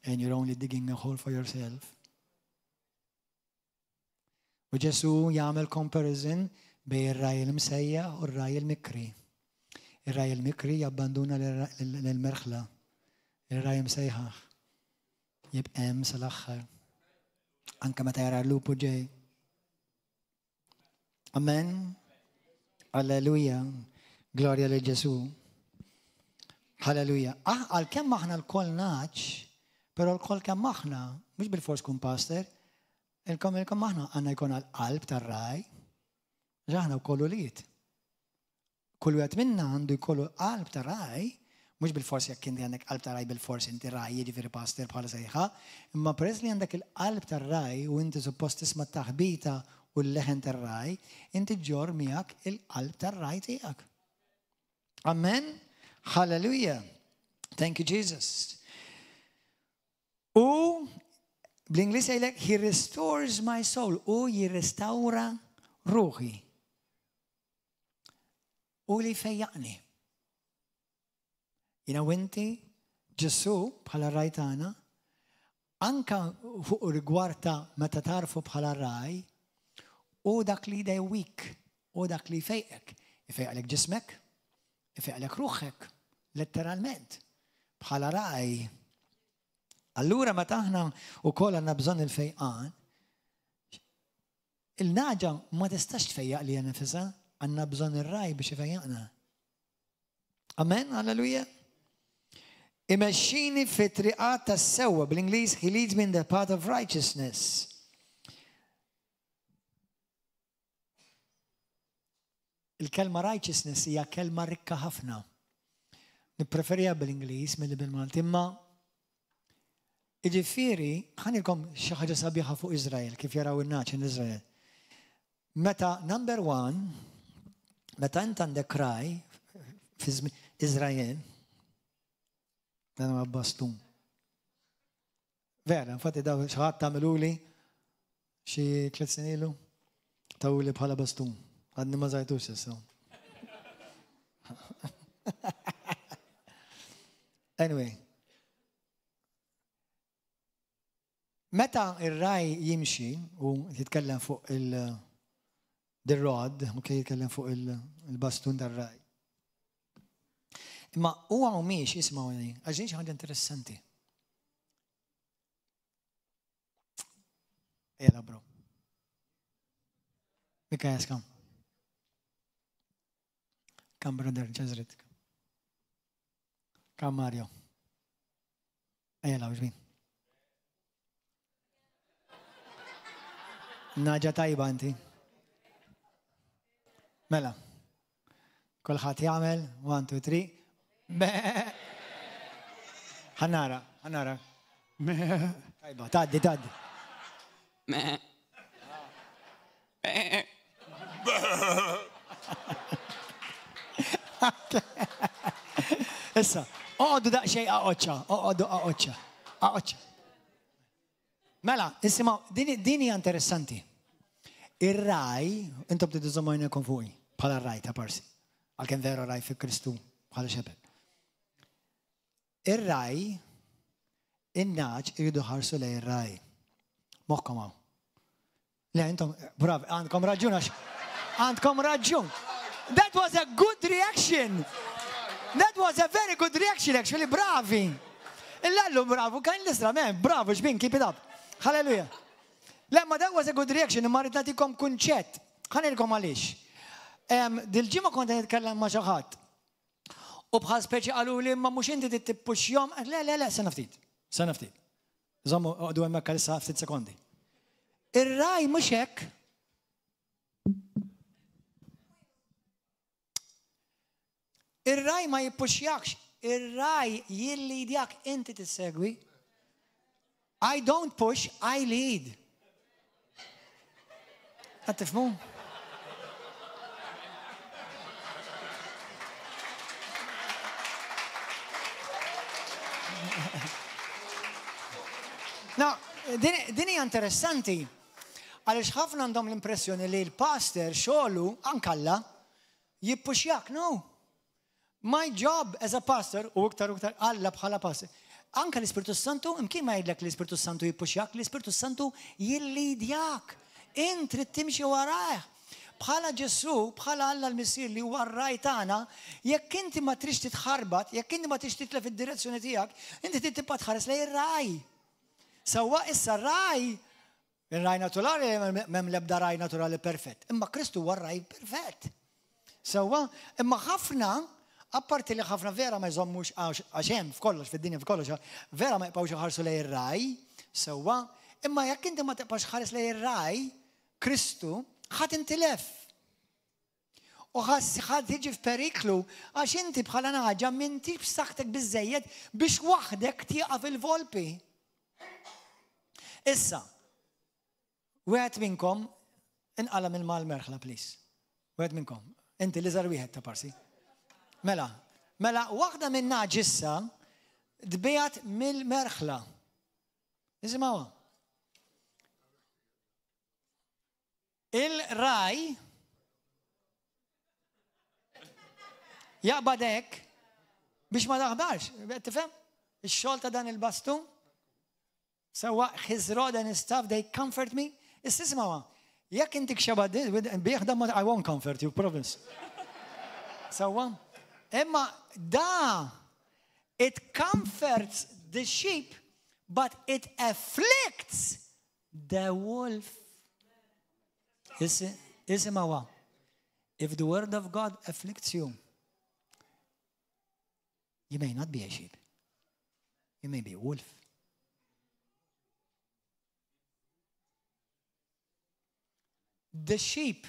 and you're only digging a hole for yourself. U Ġesù jagħmel comparison bejn ir-ragħaj il-msejjaħ u r-ragħaj il-mikri. Ir-ragħaj il-mikri jabbanduna lill-merħla. Ir-ragħaj imsejjaħ. Jibqa' hemm sal-aħħar. Anke meta jara l-lupu ġej. Amen. Alleluja. Glorja lil Ġesu. Halleluja. Ah, għalkemm aħna lkoll naċ, però lkoll kemm aħna, mhux bil-fors kun pastor, ilkom ilkom aħna għandna jkun għal-qalb tar-raj. Aħna wkoll ulied. Kull wieħed minna għandu jkollu qalb ta' ragħaj, mhux bilfors jekk inti għandek qalb ta' ragħaj bilfors inti ragħaj jiġifieri pastor bħala sejħa, imma peress li għandek il-qalb tar-ragħaj u inti suppost tisma' t-taħbita u l-leħen tar-ragħaj, inti ġġorr miegħek il-qalb tar-ragħaj tiegħek. Amen? Hallelujah. Thank you, Jesus. U bl-Ingliż jgħidlek he restores my soul u jirrestawra ruħi. U li fejjaqni. Jina u inti, Ġesù bħala raj tagħna, anka fuq rigward ta' meta tarfu bħala raj, u dak li jdewwik, u dak li jfejqek. Ifejqlek ġismek, ifejqlek ruħek, letteralment, bħala raj. Allura meta aħna wkoll għandna bżonn il-fejqan, Il-nagħġa ma tistax tfejjaq lilha nifisha, għandna bżonn ir-ragħaj biex ifejjaqna. Amen, alleluja. Imexxini fi triqat tas-sewwa bl-Ingliż he leads me in the path of righteousness. Il-kelma righteousness hija kelma rikka ħafna. Nippreferiha bil-Ingliż milli bil-Malti, imma Jiġifieri, ħa ngħidilkom xi ħaġa sabiħa fuq Iżrael, kif jaraw in-nagħaġ in Iżrael. Meta number one, meta int għandek raj fi Iżrael, dan huwa bastun. Vera, infatti daw xi ħadd tagħmiluli xi tliet snin ilu, tawuli bħala bastun. Għadni ma żajtux issa. Anyway. Meta ir-raj jimxi u jitkellem fuq il- the rod, ok, jitkellem fuq il-bastun dar-raj. Imma huwa u miex ismawni, għax din xi ħaġa interessanti. Ejja bro. Mika jaskam. Kam brother ġazrit. Kam Mario. Ejja law ġbin. Naġa tajba inti. Mela. Kulħadd jagħmel, 1, 2, 3. Ħanara, ħanara. Tajba, tgħaddi, tgħaddi. Issa, oqogħdu daqsxejn aqoċċa, oqogħdu aqoċċa, aqoċċa. Mela, isimgħu, din hija interessanti. Ir-raj, intom tridu żommu għajnejkom fuqi, bħala raj ta' parsi. Għalkemm vera raj fi Kristu bħala xebel. Ir-ragħaj, in-nagħaġ iridu jħarsu lejn ir-ragħaj. Moħħkom hawn. Le, intom, bravi, għandkom raġun għax għandkom raġun. That was a good reaction. That was a very good reaction, actually, bravi. Illallu bravu, kan l-isra, man, bravo, xbin, keep it up. Hallelujah. Le, ma that was a good reaction, imma rrid nagħtikom kunċett. Ħanilkom għaliex. Dil-ġimgħa kont nitkellem ma' xi ħadd. U bħal speċi qaluli imma mhux inti trid tippuxjhom. Le, le, le, sena ftit. Sena ftit. Żommu oqgħodu hemmhekk għalissa ftit sekondi. Ir-raj mhux hekk. Ir-raj ma jippuxjakx, ir-raj jillidjak inti tissegwi. I don't push, I lead. Qed tifhmu? No, din hija interessanti għaliex ħafna għandhom l-impressjoni li l-pastor xogħlu ankalla jippuxjak, no. My job as a pastor, u iktar u iktar Alla bħala pastor, anke l-Ispirtu Santu, imkien ma jgħidlek l-Ispirtu Santu jippuxjak, l-Ispirtu Santu jillidjak. Int trid timxi warajh. Bħala Ġesù, bħala Alla l-Missier li huwa r-ragħaj tagħna, jekk inti ma tridx titħarbat, jekk inti ma tridx titlef id-direzzjoni tiegħek, inti trid tibqa' tħares lejn ir-ragħaj. Sewwa issa r-ragħaj, ir-ragħaj naturali m'hemm l-ebda ragħaj naturali perfett, imma Kristu huwa r-ragħaj perfett. Sewwa, imma ħafna, apparti li ħafna vera ma jżommux għax hemm f'kollox fid-dinja f'kollox, vera ma jibqgħux iħarsu lejn ir-ragħaj, sewwa, imma jekk inti ma tibqax ħares lejn ir-ragħaj, Kristu, ħa tintilef. U ħa tiġi f'periklu għax inti bħala nagħġa m'intix b'saħħtek biżżejjed biex waħdek tieqaf il-volpi. Issa, wieħed minnkom inqala minn mal-merħla, please. Wieħed minnkom. Inti li żar wieħed ta' parsi. Mela, mela waħda minn issa tbijat mill-merħla. Isimgħuha. Il-ragħaj jaqbad hekk biex ma taħbarx. Tifhem? Ix-xogħol ta' dan il-bastun sewwa his rod and his staff they comfort me. Issa isimgħuha. Jekk inti kxeba bih dan I won't comfort you, promise. Sewwa? Imma da it comforts the sheep but it afflicts The wolf. Isimgħuha. If the word of God afflicts you, you may not be a sheep. You may be a wolf. The sheep,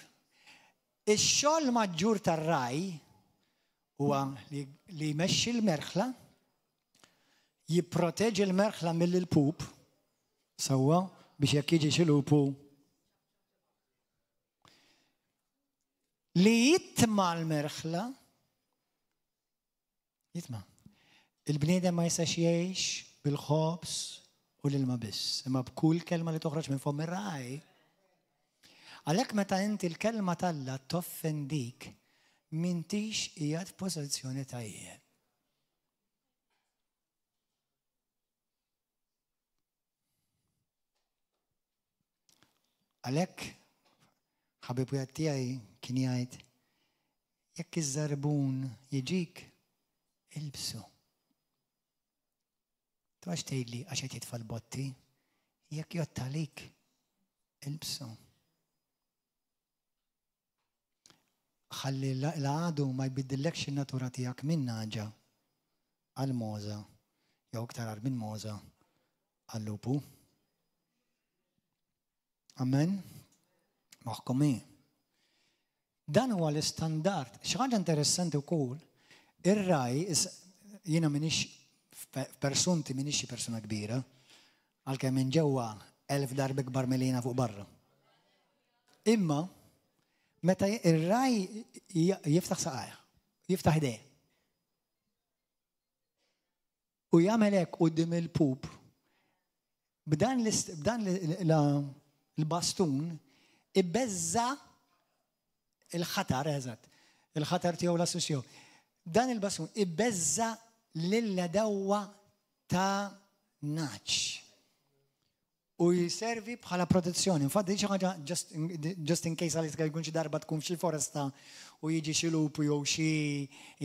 ix-xogħol maġġur tar-raj huwa li jmexxi l-merħla, jipproteġi l-merħla mill-pup, Sewwa, biex jekk jiġi xi lupu li jitma' l-merħla, jitma'. Il-bniedem ma jistax jgħix bil-ħobż u l-ilma biss, imma b'kull kelma li toħroġ minn fomm ir-ragħaj. Għalhekk meta inti l-kelma t'Alla toffendik, m'intix qiegħed f'pożizzjoni tajjeb. Għalhekk, ħabib wieħed tiegħi kien jgħid, jekk iż-żarbun jiġik, ilbsu. Tgħax tgħidli għax qed jitfa' l-botti, jekk jgħodd għalik, ilbsu. Ħalli l-għadu ma jbiddillekx in-natura tiegħek minn nagħġa għal mogħża jew iktar agħar minn mogħża għal lupu. Amen. Moħħkom hi. Dan huwa l-istandard. Xi ħaġa interessanti wkoll, ir-raj jiena m'iniex f'persunti m'iniex xi persuna kbira, għalkemm minn ġewwa elf darba ikbar milli jiena fuq barra. Imma meta ir-raj jiftaħ saqajh, jiftaħ idejh. U jagħmel hekk quddiem il-pup, b'dan l-bastun ibeżża' il-ħatar, eżatt, il-ħatar tiegħu l-assus tiegħu. Dan il-bastun ibeżża' lill-għedewwa ta' nagħaġ. U jservi bħala protezzjoni. Infatti xi ħaġa just, just in case għaliex jkun xi darba tkun f'xi foresta u jiġi xi lupu jew xi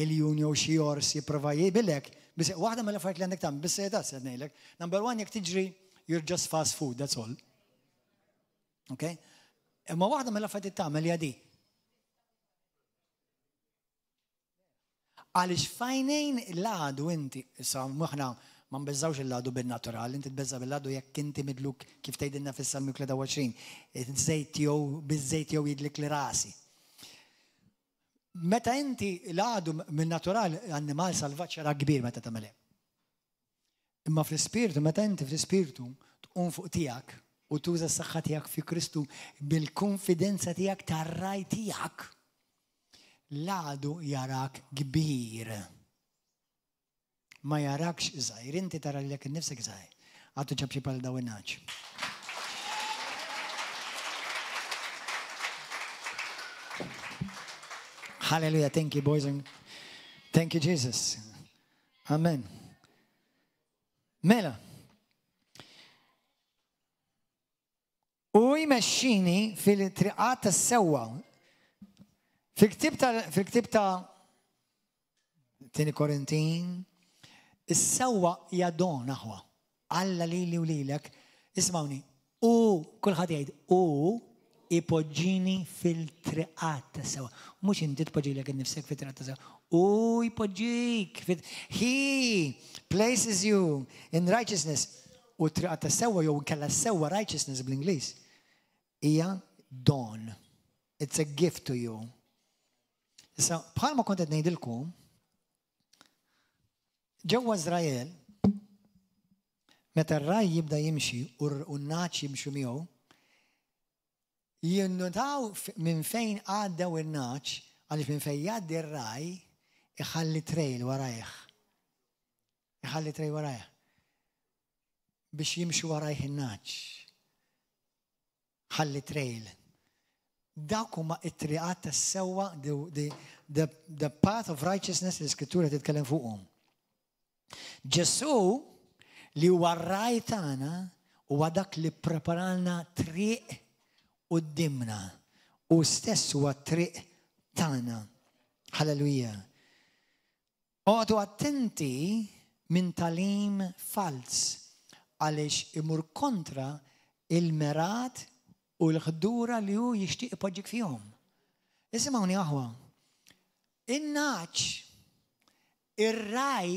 iljun jew xi ors jipprova jibilek. Biss waħda mill-affarijiet li għandek tagħmel, biss se se ngħidlek. Number one jekk tiġri you're just fast food, that's all. Okay? Imma waħda mill-affarijiet li tagħmel hija di. Għaliex f'għajnejn l-għadu inti, issa aħna ma nbeżżgħux il-għadu bin-natural, inti tbeżża' bil-għadu jekk inti midluk kif tgħidilna fis-Salmi 23, żejt tiegħu biż-żejt tiegħu jidlikli rasi. Meta inti l-għadu min-natural annimal salvaġġ jara kbir meta tagħmel hekk. Imma fl-ispirtu, meta inti fl-ispirtu tqum fuq tiegħek u tuża s-saħħa tiegħek fi Kristu bil-konfidenza tiegħek tar-raj tiegħek, l-għadu jarak kbir. Ma jarakx żgħir, inti tara lilek innifsek żgħir. Għattu ċapċip għal dawn in-nagħaġ. Hallelujah, thank you boys and thank you Jesus. Amen. Mela. U jmexxini fil-triqat tas-sewwa. Fil-ktib ta' fil-ktib ta' Tieni Korintin, is-sewwa hija don aħwa. Alla lili u lilek, ismawni, u kulħadd jgħid u ipoġġini fil-triqat ta' sewa. Mhux inti tpoġġilek innifsek fil-triqat ta' sewa. U jpoġġik He places you in righteousness. U triqat ta' sewa jew kella sewa righteousness bl-Ingliż hija don. It's a gift to you. Issa, bħalma kont qed ngħidilkom, ġewwa Iżrael, meta r-raj jibda jimxi u n-naċ jimxu miegħu, jinnutaw minn fejn għaddew in-naċ, għaliex minn fejn jgħaddi r-raj iħalli trail warajh. Iħalli trail warajh. Biex jimxu warajh in-naċ. Ħalli trail. Dawk huma t-triqat tas-sewwa, the, the, the path of righteousness li l-Iskrittura titkellem fuqhom. Ġesù li huwa r-raj tagħna huwa dak li preparalna triq qudiemna. U stess huwa triq tagħna. Halleluja. Oqgħodu attenti minn tagħlim falz għaliex imur kontra il-mergħat u l-ħdura li hu jixtieq ipoġġik fihom. Isimgħuni aħwa. In-nagħaġ, ir-ragħaj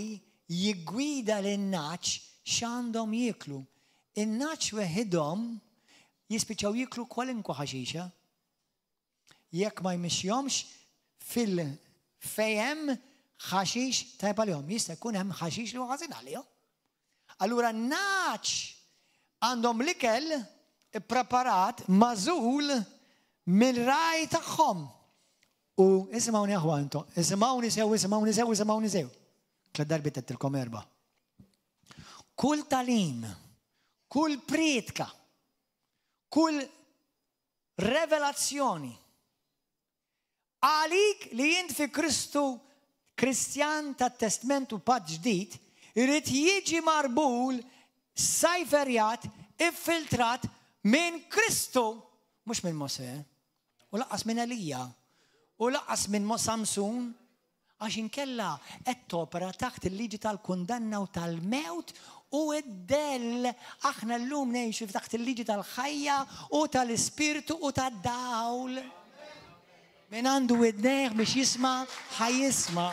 jiggwida lin-nagħaġ x'għandhom jieklu. In-nagħaġ weħidhom jispiċċaw jieklu kwalinkwa ħaxixa. Jekk ma jmixxihomx fil fejn hemm ħaxix tajjeb għalihom. Jista' jkun hemm ħaxix li huwa ħażin għalihom. Allura n-nagħaġ għandhom l-ikel ippreparat magħżul mill-ragħaj tagħhom. U isimgħuni aħwa intom, isimgħuni sew, isimgħuni sew, isimgħuni sew. Tliet darbiet għedtilkom erba'. Kull tagħlim, kull prietka, kull Revelazzjoni. Għalik li int fi Kristu Kristjan tat-Testment u Patt Ġdid, irid jiġi marbul, sajferjat, iffiltrat minn Kristu, mhux minn Mosè, u lanqas minn Elija, u lanqas minn Samsun, Għax inkella qed topera taħt il-liġi tal-kundanna u tal-mewt u d-dell. Aħna llum ngħixu taħt il-liġi tal-ħajja u tal-Ispirtu u tad-dawl. Min għandu widnejh biex jisma', ħa jisma'.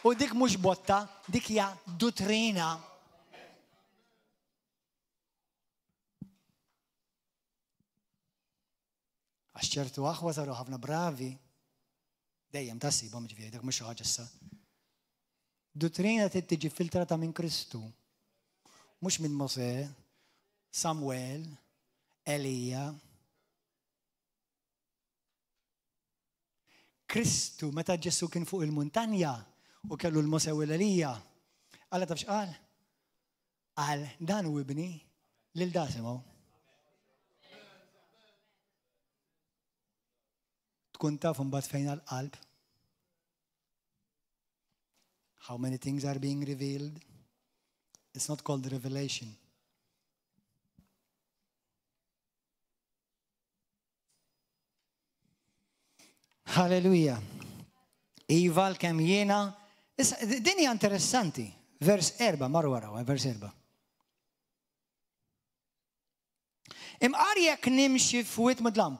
U dik mhux botta, dik hija duttrina. Għax ċertu aħwa saru ħafna bravi, dejjem ta' ssibhom ġifieri, dak mhux xi ħaġa issa. Duttrina trid tiġi filtrata minn Kristu, mhux minn Mosè, Samuel, Elija. Kristu, meta Ġesù kien fuq il-muntanja u kellu l-Mosè u l-Elija, Alla taf x'qal? Qal, Dan hu ibni, lil da simgħu. Tkun taf imbagħad fejn għall-qalb. How many things are being revealed? It's not called revelation. Halleluja. Iva l-kem jiena. Din hija interessanti. Vers erba, marru waraw, eh, vers erba. Imqar jekk nimxi f'wit mudlam.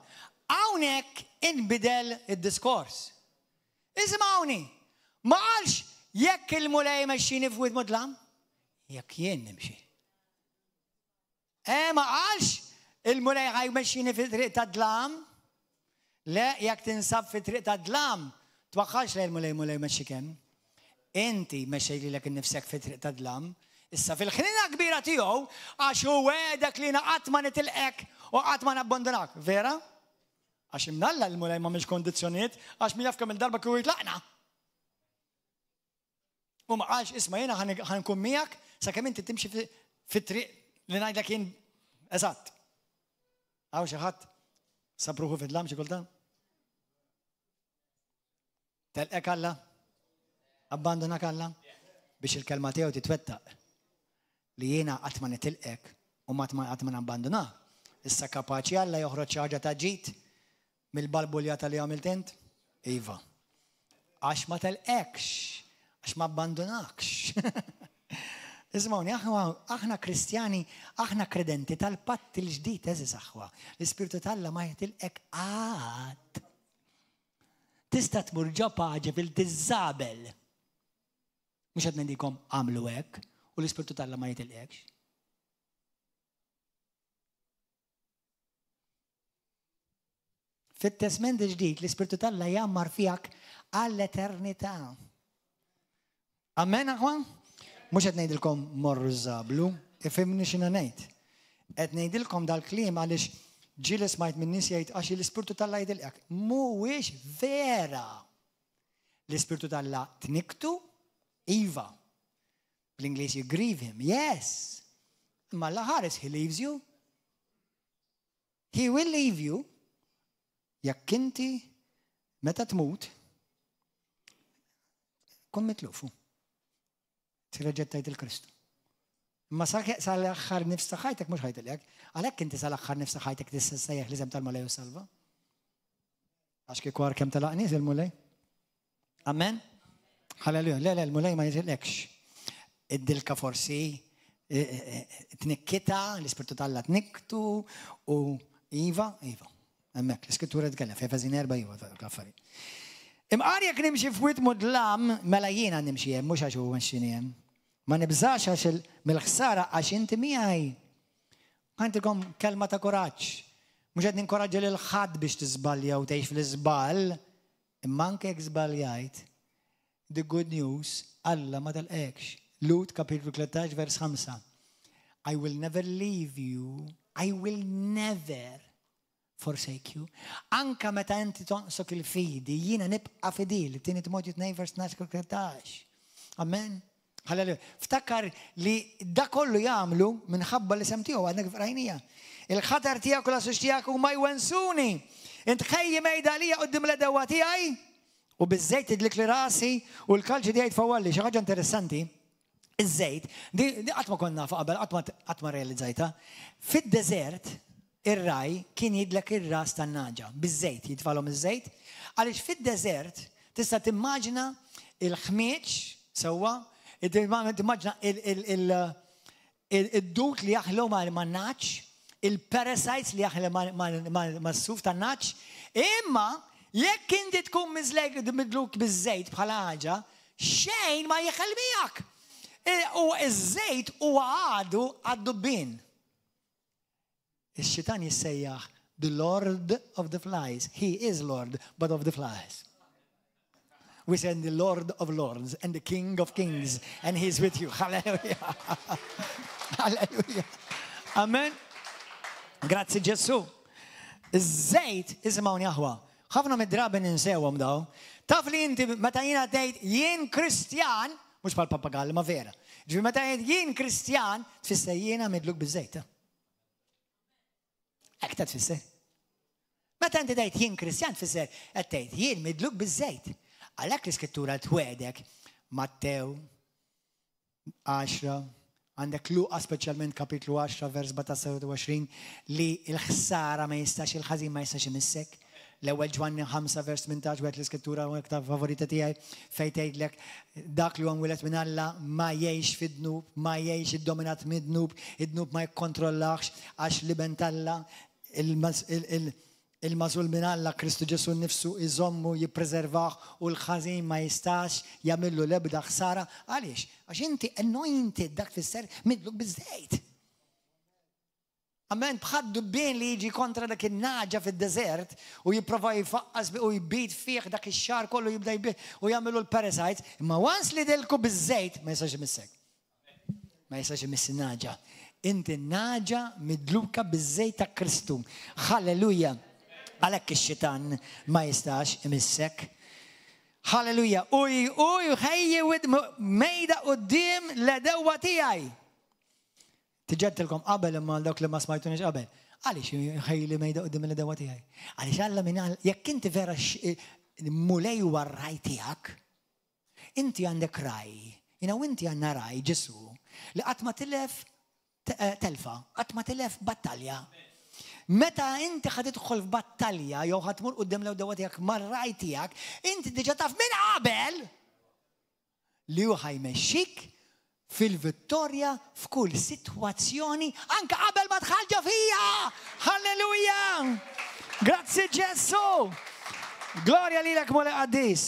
Hawnhekk inbidel id-diskors. Isimgħuni, ma qalx jekk il-Mulej mexxini f'wit mudlam, jekk jien nimxi. Eh, ma qalx il-Mulej ħa jmexxini fi triq ta' dlam. Le, jekk tinsab fi triq ta' dlam, twaħħalx lejn il-Mulej, Mulej mexxik hemm. Inti mexxej lilek innifsek fi triq ta' dlam. Issa fil-ħnina kbira tiegħu, għax hu wegħdek li jiena qatt ma nitilqek u qatt ma nabbandunak. Vera? Għax imnalla l-Mulej ma mhix kondizzjonijiet, għax min jaf kemm il-darba kieku jitlaqna. U ma qalx isma' jiena ħa nkun miegħek sakemm inti timxi fit-triq li ngħidlek jien eżatt. Hawn xi ħadd sab ruħu fid-dlam xi kultant? Telqek Alla? Abbandonak Alla? Biex il-kelma tiegħu titwettaq li jiena qatt ma nitilqek u qatt ma nabbandunak. Issa kapaċi Alla joħroġ xi ħaġa ta' ġid Mill-balbuljata li għamilt int? Iva. Għax ma telqekx. Għax ma abbandunakx. Isimgħuni, aħna Kristjani, aħna kredenti tal-patt il-ġdid, eżis aħwa. L-Ispirtu t'Alla ma jitilqek qatt. Tista' tmur ġo paġi fil-tiżabel. Mhux qed ngħidilkom għamlu hekk u l-Ispirtu t'Alla ma jitilqekx. Fit-Testment il-Ġdid l-Ispirtu t'Alla jgħammar fijak għall-eternità. Amen, aħwa? Mhux qed ngħidilkom morru żablu, ifhimni x'inha ngħid. Qed ngħidilkom dal-kliem għaliex ġieli smajt minn nies jgħid għax l-Ispirtu t'Alla jidilqek. Mhuwiex vera. L-Ispirtu t'Alla tniktu? Iva. Bl-Ingliż you grieve him. Yes. Imma Alla ħares he leaves you. He will leave you jekk inti meta tmut kun mitlufu. Tirreġettajt il-Kristu. Imma sal-aħħar nifs ta' ħajtek mhux ħajtilek, għalhekk inti sal-aħħar nifs ta' ħajtek tista' sejjaħ l-isem tal-Mulej u salva. Għax kieku għar kemm telaq nies il-Mulej. Amen? Halleluja. Le, le, l-Mulej ma jitilekx. Id-dilka forsi e, e, e, tnikkita, l-Ispirtu t'Alla tniktu u iva, iva. Hemmhekk, l-Iskrittura tkellem f'Efesin 4 iva dak l-affarijiet. Imqar jekk nimxi f'wied mudlam, mela jiena nimxi hemm mhux għax huwa mexxini hemm. Ma nibżax għax mill-ħsara għax inti miegħi. Għandikom kelma ta' kuraġġ. Mhux qed ninkoraġġi lil ħadd biex tiżbalja u tgħix fl-iżball, imma anke jekk żbaljajt, the good news, Alla ma telqekx. Lut kapitlu 13 vers 5. I will never leave you, I will never forsake you. Anka meta inti tonqsok il-fidi, jiena nibqa' fidil. Tieni Timotju 2 vers 12 13. Amen. Halleluja. Ftakar li da kollu jagħmlu minħabba l-isem tiegħu għadna kif rajnija. Il-ħatar tiegħek u l-asux tiegħek huma jwensuni. Int ħejji mejda għalija quddiem l-edewwa tiegħi u biż-żejt tidlik li rasi u l-kalċi tiegħi tfawwalli. Xi ħaġa interessanti. Iż-żejt, di qatt ma konna nafu qabel, qatt ma realizzajta. Fid-deżert, ir-raj kien jidlek ir-ras tan-naġa biż-żejt, jitfalhom iż-żejt, għaliex fid-deżert tista' timmaġina il-ħmieġ sewwa, timmaġina id-dud li jaħlu man-naġ, il-parasites li jaħlu mas-suf tan-naġ, imma jekk inti tkun miżlek midluk biż-żejt bħala ħaġa, xejn ma jeħel miegħek. U iż-żejt huwa għadu għad-dubbien. Ix-xitan jissejjaħ the Lord of the flies. He is Lord, but of the flies. We send the Lord of Lords and the King of Kings, and He's with you. Hallelujah. Hallelujah. Amen. Grazzi Ġesù. Iż-żejt, isimgħuni aħwa, ħafna mid-drabi ninsewhom daw. Taf li inti meta jiena tgħid jien Kristjan, mhux bħal papagall ma vera. Ġifieri meta jgħid jien Kristjan, tfisser jiena midluk biż-żejt. Hekk ta' tfisser. Meta inti tgħid jien Kristjan tfisser qed tgħid jien midluk biż-żejt. Għalhekk l-Iskrittura twedek Mattew 10, għandek Luqa speċjalment kapitlu 10 vers 27 li l-ħsara ma jistax il-ħażin ma jistax imissek. L-ewwel Ġwanni 5 vers 18 wieħed l-iskrittura u iktar favorita tiegħi fejn tgħidlek dak li huwa mwieled minn Alla ma jgħix fid-dnub, ma jgħix iddominat mid-dnub, id-dnub ma jikkontrollahx għax l-iben t'Alla il-magħżul minn Alla Kristu Ġesù nnifsu iżommu, jippreservah u l-ħażin ma jistax jagħmillu l-ebda ħsara. Għaliex? Għax inti anointed dak tfisser midluk biż-żejt. Amen, bħad dubbien li jiġi kontra dak in-naġa fid-deżert u jipprova jfaqqas u jbid fih dak ix-xagħar kollu jibda jbid u jagħmilu l-parasites, imma once li dilku biż-żejt ma jistax imissek. Ma jistax imiss in-naġa. Inti naġa midluka biż-żejt ta' Kristu. Halleluja. Għalhekk ix-xitan ma jistax imissek. Halleluja. U jħejji mejda quddiem l-edewwa tiegħi. Tiġġedtilkom qabel imma għal dawk li ma smajtunix qabel. Għaliex ħejli mejda qudiem il-dewa tiegħi? Għaliex Alla minn jekk inti vera mulej huwa r-raj tiegħek, inti għandek raj, jiena u inti għandna raj Ġesu li qatt ma tilef eh, telfa, qatt ma tilef battalja. Meta inti ħad tidħol f'battalja jew ħad tmur quddiem l-dewa tiegħek mar-raj tiegħek, inti diġà taf minn qabel. li hu ħa jmexxik fil-vittorja f'kull sitwazzjoni anke qabel ma dħalt ġo fija! Halleluja! Grazzi Ġesù! Glorja lilek Mulej Qaddis!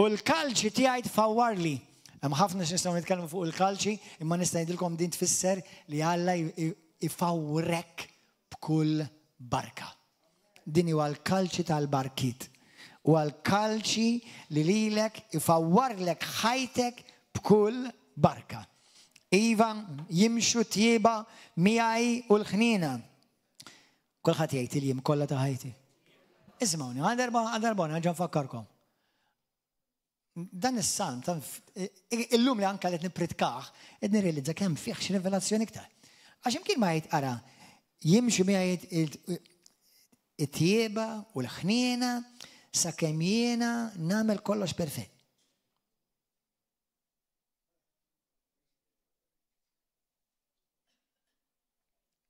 U l-kalċi tiegħi tfawwarli. Hemm ħafna x'nistgħu nitkellmu fuq il-kalċi, imma nista' ngħidilkom din tfisser li Alla ifawwrek b'kull barka. Din huwa l-kalċi tal-barkiet. Huwa l-kalċi li lilek ifawwarlek ħajtek b'kull barka. Iva, jimxu tjieba miegħi u l-ħniena. Kulħadd jgħid il-jiem kollha ta' ħajti. Isimgħuni, għal darba għal darba nerġa' nfakkarkom. Dan is-salm, illum li anka li qed nippritkah, qed nirrealizza kemm fih xi rivelazzjoni iktar. Għax imkien ma jgħid ara, jimxu miegħi it-tjieba u l-ħniena sakemm jiena nagħmel kollox perfett.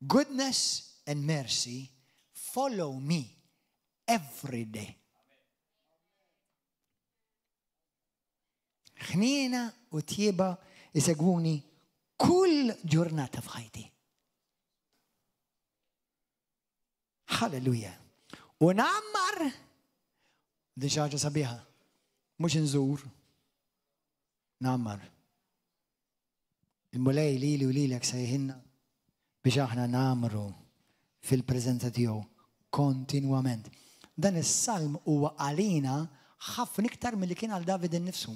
Goodness and mercy follow me every day. Ħniena u tjieba isegwuni kull ġurnata f'ħajti. Halleluja. U nammar di ħaġa sabiħa. Mhux inżur. Nammar. Il-Mulej lili u lilek sejħilna biex aħna ngħammru fil-preżenza tiegħu kontinwament. Dan is-salm huwa għalina ħafna iktar milli kien għal David innifsu.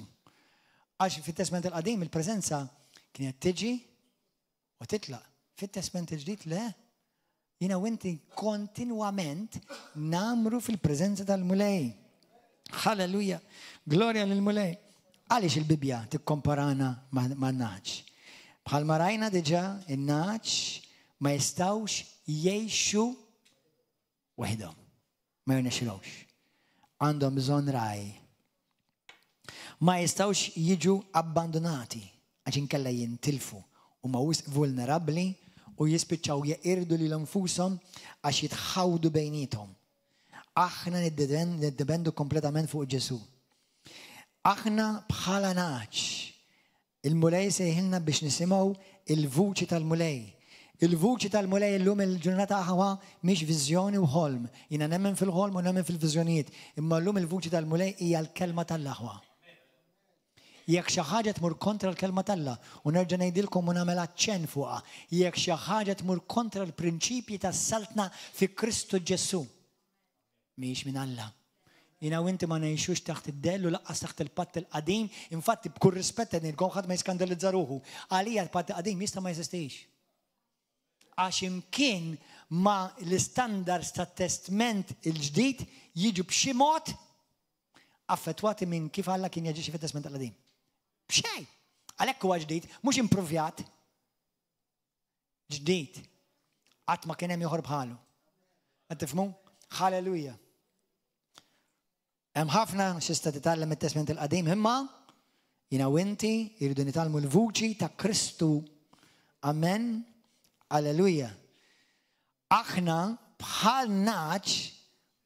Għax fit-Testment il-Qadim il-preżenza kienet tiġi u titlaq. Fit-Testment il-Ġdid le. Jiena u inti kontinwament namru fil-preżenza tal-Mulej. Halleluja! Glorja lill-Mulej! Għaliex il-Bibbja tikkomparana man-nagħaġ? Bħalma rajna diġà, in-nagħaġ ma jistgħux jgħixu waħedhom. Ma jirnexxilhomx. Għandhom bżonn ragħaj. Ma jistgħux jiġu abbandunati għax inkella jintilfu, huma wisq vulnerabbli u jispiċċaw jeqirdu lilhom nfushom għax jitħawdu bejniethom. Aħna niddependu kompletament fuq Ġesù. Aħna bħala nagħaġ Il-Mulej sejħilna biex nisimgħu il-vuċi tal-Mulej. Il-vuċi tal-Mulej illum il-ġurnata aħwa mhix viżjoni u ħolm. Jiena nemmen fil-ħolm u nemmen fil-viżjonijiet, imma llum il-vuċi tal-Mulej hija l-kelma t'Alla aħwa. Jekk xi ħaġa tmur kontra l-kelma t'Alla, u nerġa' ngħidilkom u nagħmel aċċenn fuqha, jekk xi ħaġa tmur kontra l-prinċipji tas-Saltna fi Kristu Ġesù, Mhijiex minn Alla. Jiena u inti ma ngħixux taħt id-dell u laqqas taħt il-patt il-qadim, infatti b'kull rispett qed ngħidilkom ħadd ma jiskandalizza ruħu. Għalija l-patt il-qadim jista' ma jeżistix. Għax imkien ma l-istandards tat-Testment il-Ġdid jiġu b'xi mod affettwati minn kif Alla kien jaġixxi fit-Testment il-Qadim. B'xejn! Għalhekk huwa ġdid, mhux impruvjat. Ġdid. Qatt ma kien hemm ieħor bħalu. Qed tifhmu? Halleluja. Hemm ħafna x'tista' titgħallem mit-Testment il-Qadim imma jiena u inti jridu nitgħallmu l-vuċi ta' Kristu. Amen. Alleluja. Aħna bħal naċ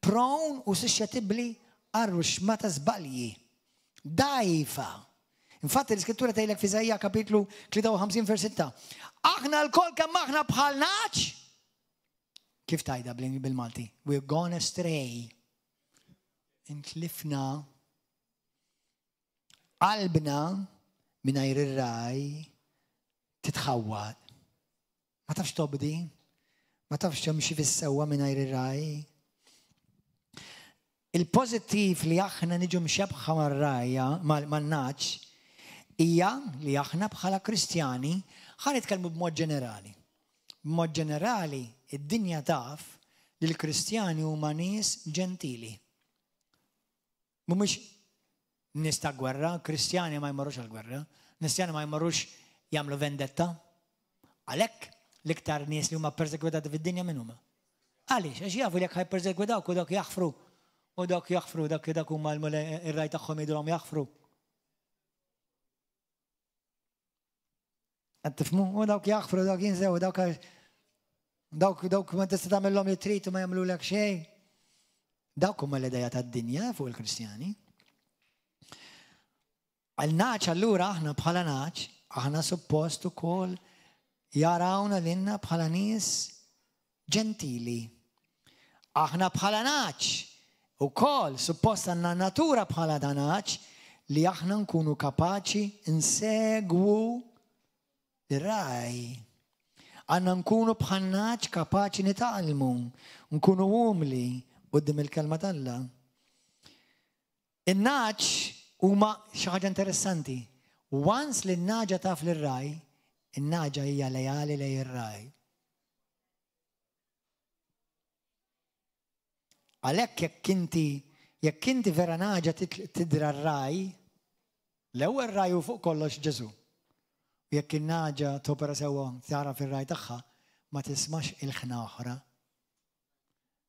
prone u suscettibbli għal ruxma ta' żbalji. Dgħajfa. Infatti l-Iskrittura tgħidlek f'Iżaija kapitlu 53 vers 6. Aħna lkoll kemm aħna bħal nagħaġ. Kif tgħidha bil-Malti? We're gone astray. Intlifna qalbna mingħajr ir-ragħaj titħawwad. Ma tafx tobdi, ma tafx timxi fis-sewwa mingħajr ir-ragħaj. Il-pożittiv li aħna niġu mxebbħa mar-rgħajja, man-nagħaġ, hija li aħna bħala Kristjani, ħa nitkellmu b'mod ġenerali. B'mod ġenerali, id-dinja taf li l-Kristjani huma nies ġentili. Mhumiex nies ta' gwerra, Kristjani ma jmorrux għall-gwerra, Kristjani ma jmorrux jagħmlu vendetta. Għalhekk l-iktar nies li huma persekwitati fid-dinja min huma? Għaliex? Għax jafu li jekk ħajpersekwitawk u dawk jaħfru. U dawk jaħfru, dak dak huma l-raj tagħhom jgħidulhom jaħfru. Qed tifhmu? U dawk jaħfru, dawk jinsew, dawk dawk dawk ma tista' tagħmilhom li trid u ma jagħmlulek xejn. Dawk huma l-idea tad-dinja fuq il-Kristjani. Għal naċ allura aħna bħala naċ, aħna suppost ukoll jarawna lilna bħala nies ġentili. Aħna bħala naċ ukoll suppost għandna natura bħala ta' naċ li aħna nkunu kapaċi nsegwu ir-ragħaj. Għandna nkunu bħal nagħaġ kapaċi nitgħallmu, nkunu umli quddiem il-kelma t'Alla. In-nagħaġ huma xi ħaġa interessanti. Once li n-nagħġa taf lir-ragħaj, in-nagħġa hija leali lejn ir-ragħaj. Għalhekk jekk inti jekk inti vera nagħġa tidra r-ragħaj, l-ewwel ragħaj hu fuq kollox Ġesù. U jekk in-nagħġa topera sewwa tagħraf ir-ragħaj tagħha, ma tismax ilħna oħra.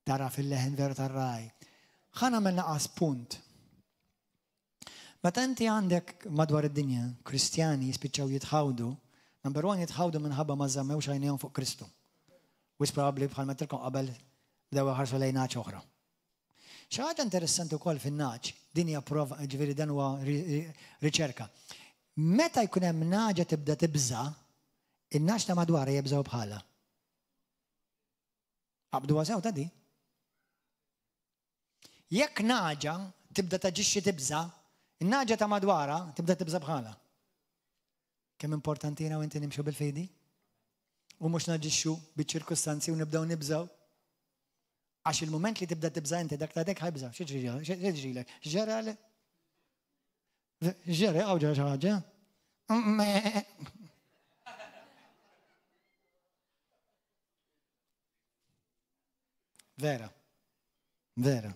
Tagħraf il-leħen veru tar-ragħaj. Ħa nagħmel naqas punt. Meta inti għandek madwar id-dinja Kristjani jispiċċaw jitħawdu, number one jitħawdu minħabba ma żammewx għajnejhom fuq Kristu. Wisq probabbli bħal m'għedtilkom qabel bdew iħarsu lejn nagħaġ oħra. Xi ħaġa interessanti wkoll fin-nagħaġ, din hija prova, ġifieri dan huwa riċerka. Meta jkun hemm nagħġa tibda tibża', in-nagħaġ ta' madwarha jibżgħu bħalha. Qabduha sew ta' di. Jekk nagħġa tibda taġixxi tibża', in-nagħġa ta' madwarha tibda tibża' bħalha. Kemm importanti jiena u inti nimxu bil-fidi? U mhux naġixxu biċ-ċirkustanzi u nibdew nibżgħu. Għax il-mument li tibda tibża' inti dak ta' dek ħajbża'. X'ġrilek? X'ġara X'ġara hawn ġara xi ħaġa? Vera. Vera.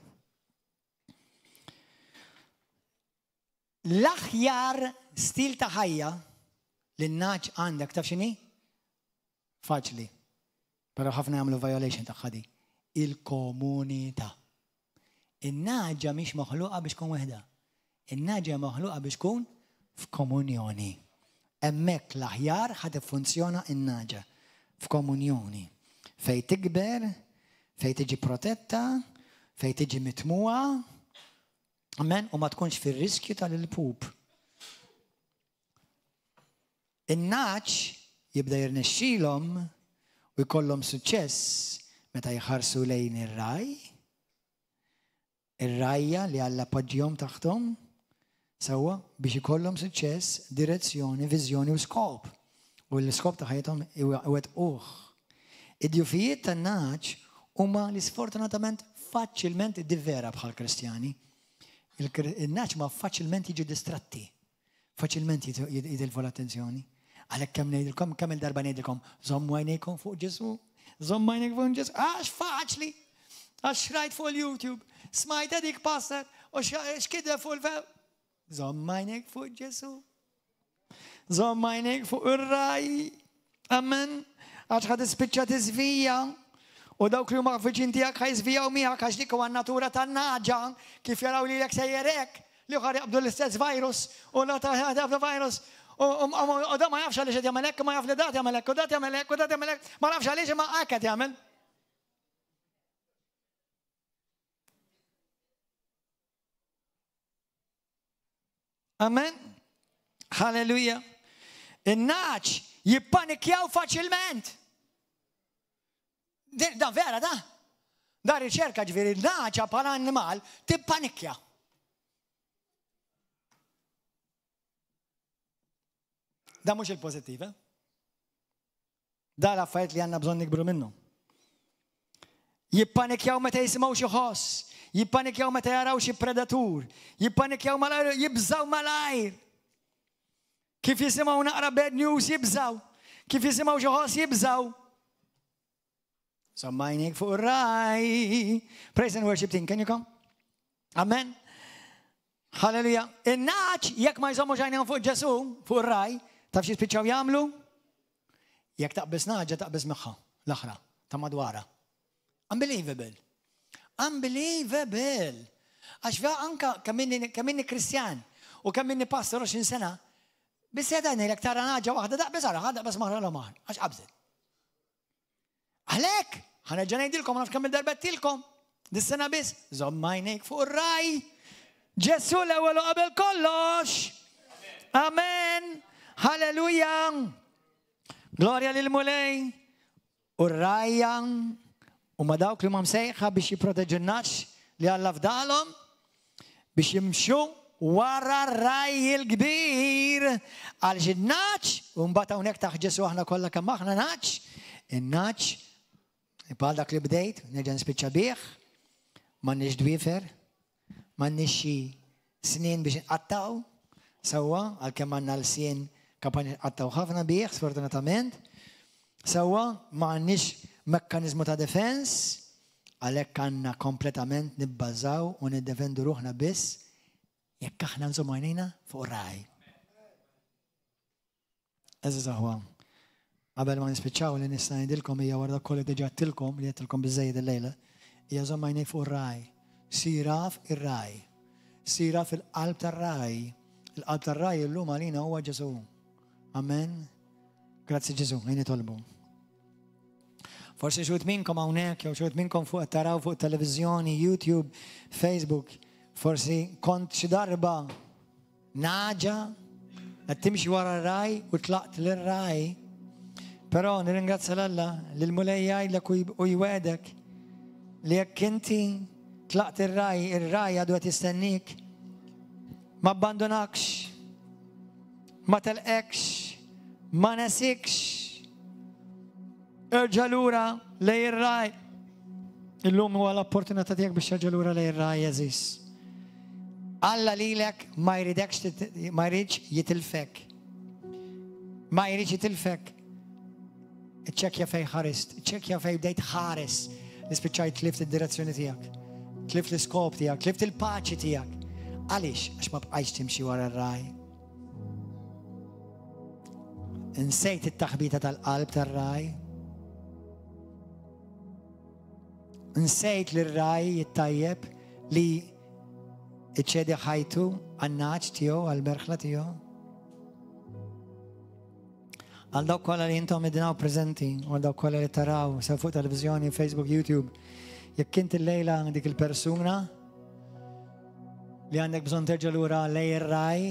L-aħjar stil ta' ħajja li n-naċ għandek taf x'inhi? Faċli. Però ħafna jagħmlu violation tagħha di. Il-komunità. In-nagħġa mhix maħluqa biex tkun weħda. In-nagħġa maħluqa biex tkun f'komunjoni. Hemmhekk l-aħjar ħa tiffunzjona n-nagħġa f'komunjoni. Fejn tikber, fejn tiġi protetta, fejn tiġi mitmugħa, amen, u ma tkunx fir-riskju tal-ilpup. In-nagħaġ jibda jirnexxilhom u jkollhom suċċess meta jħarsu lejn ir-ragħaj, ir-rgħajja li Alla poġġihom taħthom, sewwa, biex ikollhom suċċess, direzzjoni, viżjoni u skop. U l-iskop ta' ħajjithom iwettquh. Id-djufijiet tan-nagħaġ huma li sfortunatament faċilment divera bħal Kristjani. Il-nagħaġ ma faċilment jiġu distratti. Faċilment jitilfu l-attenzjoni. Għalhekk kemm ngħidilkom, kemm il-darba ngħidilkom, żommu għajnejkom fuq Ġesù, żommu għajnejkom fuq Ġesù, għax faċli, għax rajt fuq il-YouTube, smajt dik pastor u x'kideb fuq il-few. Żomm għajnejk fuq Ġesù. Żomm għajnejk fuq ir-raj. Amen. Għax ħad tispiċċa tiżvija. U dawk li huma viċin tiegħek ħa jiżvijaw miegħek għax dik huwa n-natura tan-nagħġa kif jaraw lilek sejjer hekk. L-ieħor jaqbdu l-istess virus u l-ieħor virus u da ma jafx għaliex qed jagħmel hekk, ma jaf li dat jagħmel hekk u dat jagħmel hekk u dat jagħmel hekk, ma nafx għaliex imma hekk qed jagħmel. Amen. Halleluja. In-naċ jippanikjaw faċilment. Da vera da. Da riċerka ġifieri n-naċa bħala annimal tippanikja. Da mhux il-pożittiv, eh? Da l-affarijiet li għandna bżonn nikbru minnhom. Jippanikjaw meta jisimgħu xi ħoss, jippanikjaw meta jaraw xi predatur, jippanikjaw malajr, jibżaw malajr. Kif jisimgħu naqra bad news jibżaw, kif jisimgħu xi ħoss jibżaw. Sammajnik fuq ir-raj. Praise and worship team, can you come? Amen. Halleluja. In-naċ, jekk ma jżommu ġajnejhom fuq Ġesu, fuq ir-raj, taf xi spiċċaw jagħmlu? Jekk taqbeż naġa taqbeż magħha l-aħra ta' madwara. Unbelievable. Unbelievable. Għax vera anka kemm inni Kristjan u kemm inni pastor 20 sena, biss qed ngħidlek tara naġa waħda daqbeż ara, daqbeż maħra l-omaħ, għax qabżet. Għalhekk, ħa nerġa' ngħidilkom, ma nafx kemm il-darba għedtilkom, dis-sena biss, żomm għajnejk fuq ir-raj. Ġesù l-ewwel u qabel kollox. Amen! Halleluja! Glorja lil Mulej! U r-rgħajja huma dawk li huma msejħa biex jipproteġu n-nagħaġ li Alla fdalhom, biex jimxu wara r-ragħaj il-kbir, għaliex in-nagħaġ, u mbagħad hawnhekk taħt Ġesù aħna kollha kemm aħna nagħaġ, in-nagħaġ, bħal dak li bdejt, nerġa' nispiċċa bih, m'għandniex dwiefer, M'għandniex xi snien biex inqattgħu sewwa, għalkemm għandna lsien kapaċi nqattgħu ħafna bih, sfortunatament. Sewwa, ma għandniex mekkaniżmu ta' defens, għalhekk għandna kompletament nibbażaw u niddefendu ruħna biss jekk aħna nżommu għajnejna fuq ir-ragħaj. Għeżież aħwa, qabel ma nispiċċaw li nista' ngħidilkom hija wara dak kollu li diġà għedtilkom, li għedtilkom biżżejjed illejla, hija żomm għajnejk fuq ir-ragħaj. Sir af ir-ragħaj. Sir af il-qalb tar-ragħaj. Il-qalb tar-ragħaj illum għalina huwa Ġesù. Amen. Grazzi Ġesù, ejja nitolbu. Forsi xut minnkom hawnhekk jew xut minnkom fuq taraw fuq televiżjoni, YouTube, Facebook, forsi kont xi darba Nagħġa qed timxi wara r-ragħaj u tlaqt lir-ragħaj. Però nirringrazzja 'l Alla li l-Mulej jgħidlek u jwegħdek li jekk inti tlaqt ir-ragħaj, ir-ragħaj għadu qed jistennik. Ma abbandunakx, ma telqekx, ma nesikx. Erġa' lura lejn ir-ragħaj. Illum huwa l-opportunità tiegħek biex terġa' lura lejn ir-ragħaj għeżież. Alla lilek ma jridekx ma jridx jitilfek. Ma jridx jitilfek. Iċċekkja fejn ħarist, iċċekkja fejn bdejt ħares li spiċċajt tlift id-direzzjoni tiegħek, tlift l-iskop tiegħek, tlift il-paċi tiegħek. Għaliex? Għax ma bqajtx timxi wara r-ragħaj. Insejt it-taħbita tal-qalb tar-ragħaj. Nsejt li r-ragħaj it-tajjeb li iċedi ħajtu għan-nagħaġ tiegħu, għall-merħla tiegħu. Għal dawk kollha li intom qegħdin hawn preżenti, u għal dawk kollha li taraw sew fuq televiżjoni, Facebook, YouTube, jekk inti llejla dik il-persuna li għandek bżonn terġa' lura lej ir-ragħaj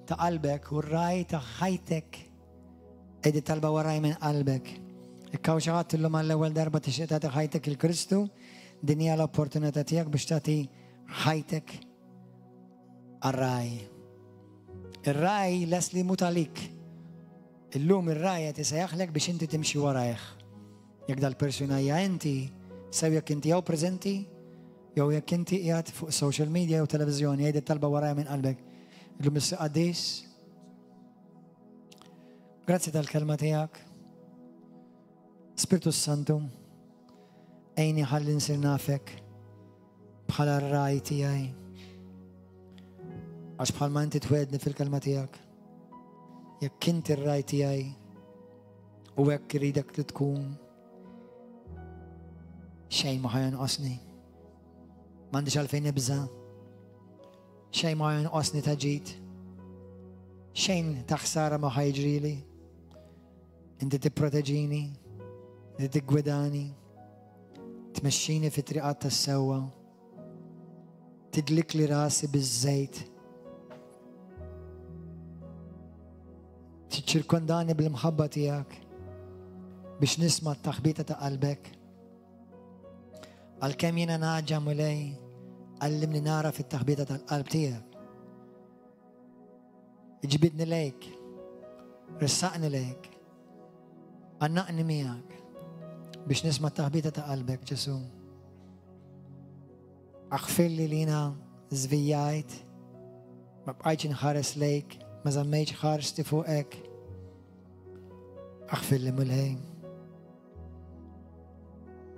ta' qalbek u r-ragħaj ta' ħajtek, Għid it-talba waraj minn qalbek. Jekk hawn xi ħadd illum għall-ewwel darba tixtieq tagħti ħajtek lil Kristu, din hija l-opportunità tiegħek biex tagħti ħajtek għar-ragħaj. Ir-ragħaj lest li jmut għalik. Illum ir-ragħaj qed isejjaħlek biex inti timxi warajh. Jekk dal-persuna hija inti, sew jekk inti hawn preżenti, jew jekk inti qiegħed fuq social media jew televiżjoni, għid it-talba warajja minn qalbek. Illum is qaddis, Grazzi tal-kelma tiegħek. Spirtu Santu, għinni ħalli nsir nafek bħala r-ragħaj tiegħi. Għax bħalma inti twegħedni fil-kelma tiegħek. Jekk inti r-ragħaj tiegħi u hekk irridek li tkun xejn ma ħa jonqosni. M'għandix għalfejn nibża'. Xejn ma jonqosni ta' ġid. Xejn ta' ħsara ma ħa jiġrili. Inti tipproteġini, inti tiggwidani, tmexxini fi triqat tas-sewwa, tidlikli rasi biż-żejt. Tiċċirkondani bl-imħabba tiegħek biex nisma' t-taħbita ta' qalbek. Għalkemm jiena nagħġa Mulej, għallimni nara fit-taħbita tal-qalb tiegħek. Iġbidni lejk, ressaqni lejk, għannaqni miegħek biex nisma' t-taħbita ta' qalbek, Ġesu. Aħfirli li jiena żvijajt, ma bqajtx inħares lejk, ma żammejtx ħarsti fuqek. Aħfirli Mulej.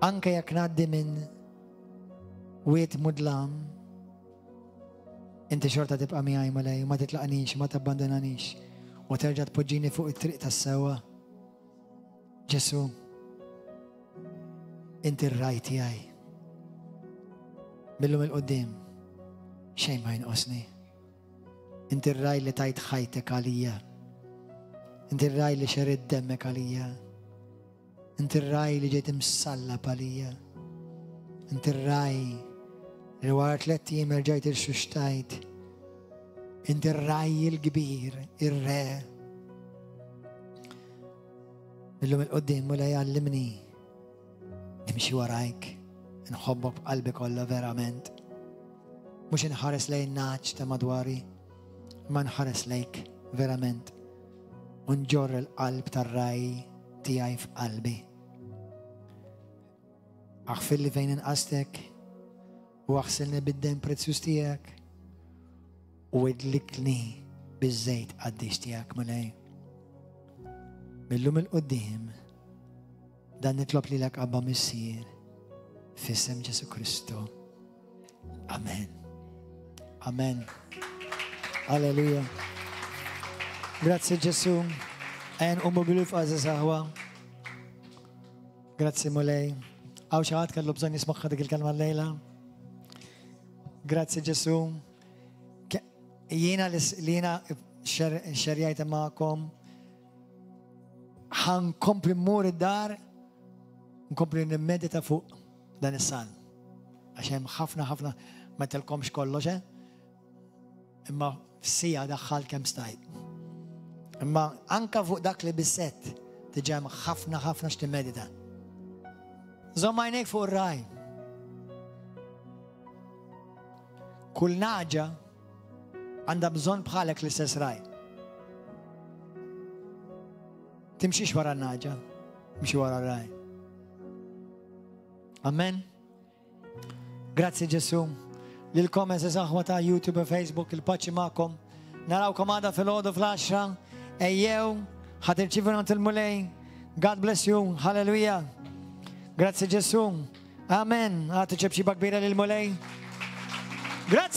Anke jekk ngħaddi minn wied mudlam, inti xorta tibqa' miegħi Mulej u ma titlaqnix, ma tabbandonanix u terġa' tpoġġini fuq it-triq tas-sewwa. Ġesu, inti r-ragħaj tiegħi. Mil-lum 'il quddiem, xejn ma jinqosni. Inti r-ragħaj li tajt ħajtek għalija. Inti r-ragħaj li xerridt demmek għalija. Inti r-ragħaj li ġejt imsallab għalija. Inti r-ragħaj li wara tlett ijiem erġajt irxuxtajt. Inti r-raj il-kbir, ir-re. Illum il-qoddim Mulej għallimni nimxi warajk, nħobbok b'qalbi kollha verament. Mhux inħares lejn naċ ta' madwari, ma nħares lejk verament. U nġorr il-qalb tar-raj tiegħi f'qalbi. Aħfirli fejn inqastek u aħsilni bid-demm prezzjuż tiegħek u idlikni biż-żejt qaddis tiegħek Mulej. Millum il-qudiem dan nitlob lilek Abba Missier f'isem Ġesu Kristu. Amen. Amen. Alleluja. Grazzi Ġesu. En umu bilif għaziz aħwa. Grazzi Mulej. Għaw xi ħadd kellu bżonn jismagħha dik il-kelma llejla. Grazzi Ġesu. Jiena li jiena xerjajt magħkom ħan kompli mmur id-dar nkompli nimmedita fuq dan is-salm. Għax hemm ħafna ħafna ma telkomx kollox, eh? Imma f'sija daħħal kemm stajt. Imma anka fuq dak li bisset diġà hemm ħafna ħafna x'timmedita. Żomm għajnejk fuq ir-raj. Kull naġa għandha bżonn bħalek l-istess raj. Timxix wara n-naġa, mxi wara r-raj. Amen. Grazzi Ġesu. Lilkom eżeż aħwa ta' YouTube u Facebook il-paċi magħkom. Narawkom għada fil-ħodu fl-10. Ejjew, ħad irċivu għand il-Mulej. God bless you. Hallelujah. Grazzi Ġesu. Amen. Għati ċebċiba kbira lil-Mulej. Grazzi.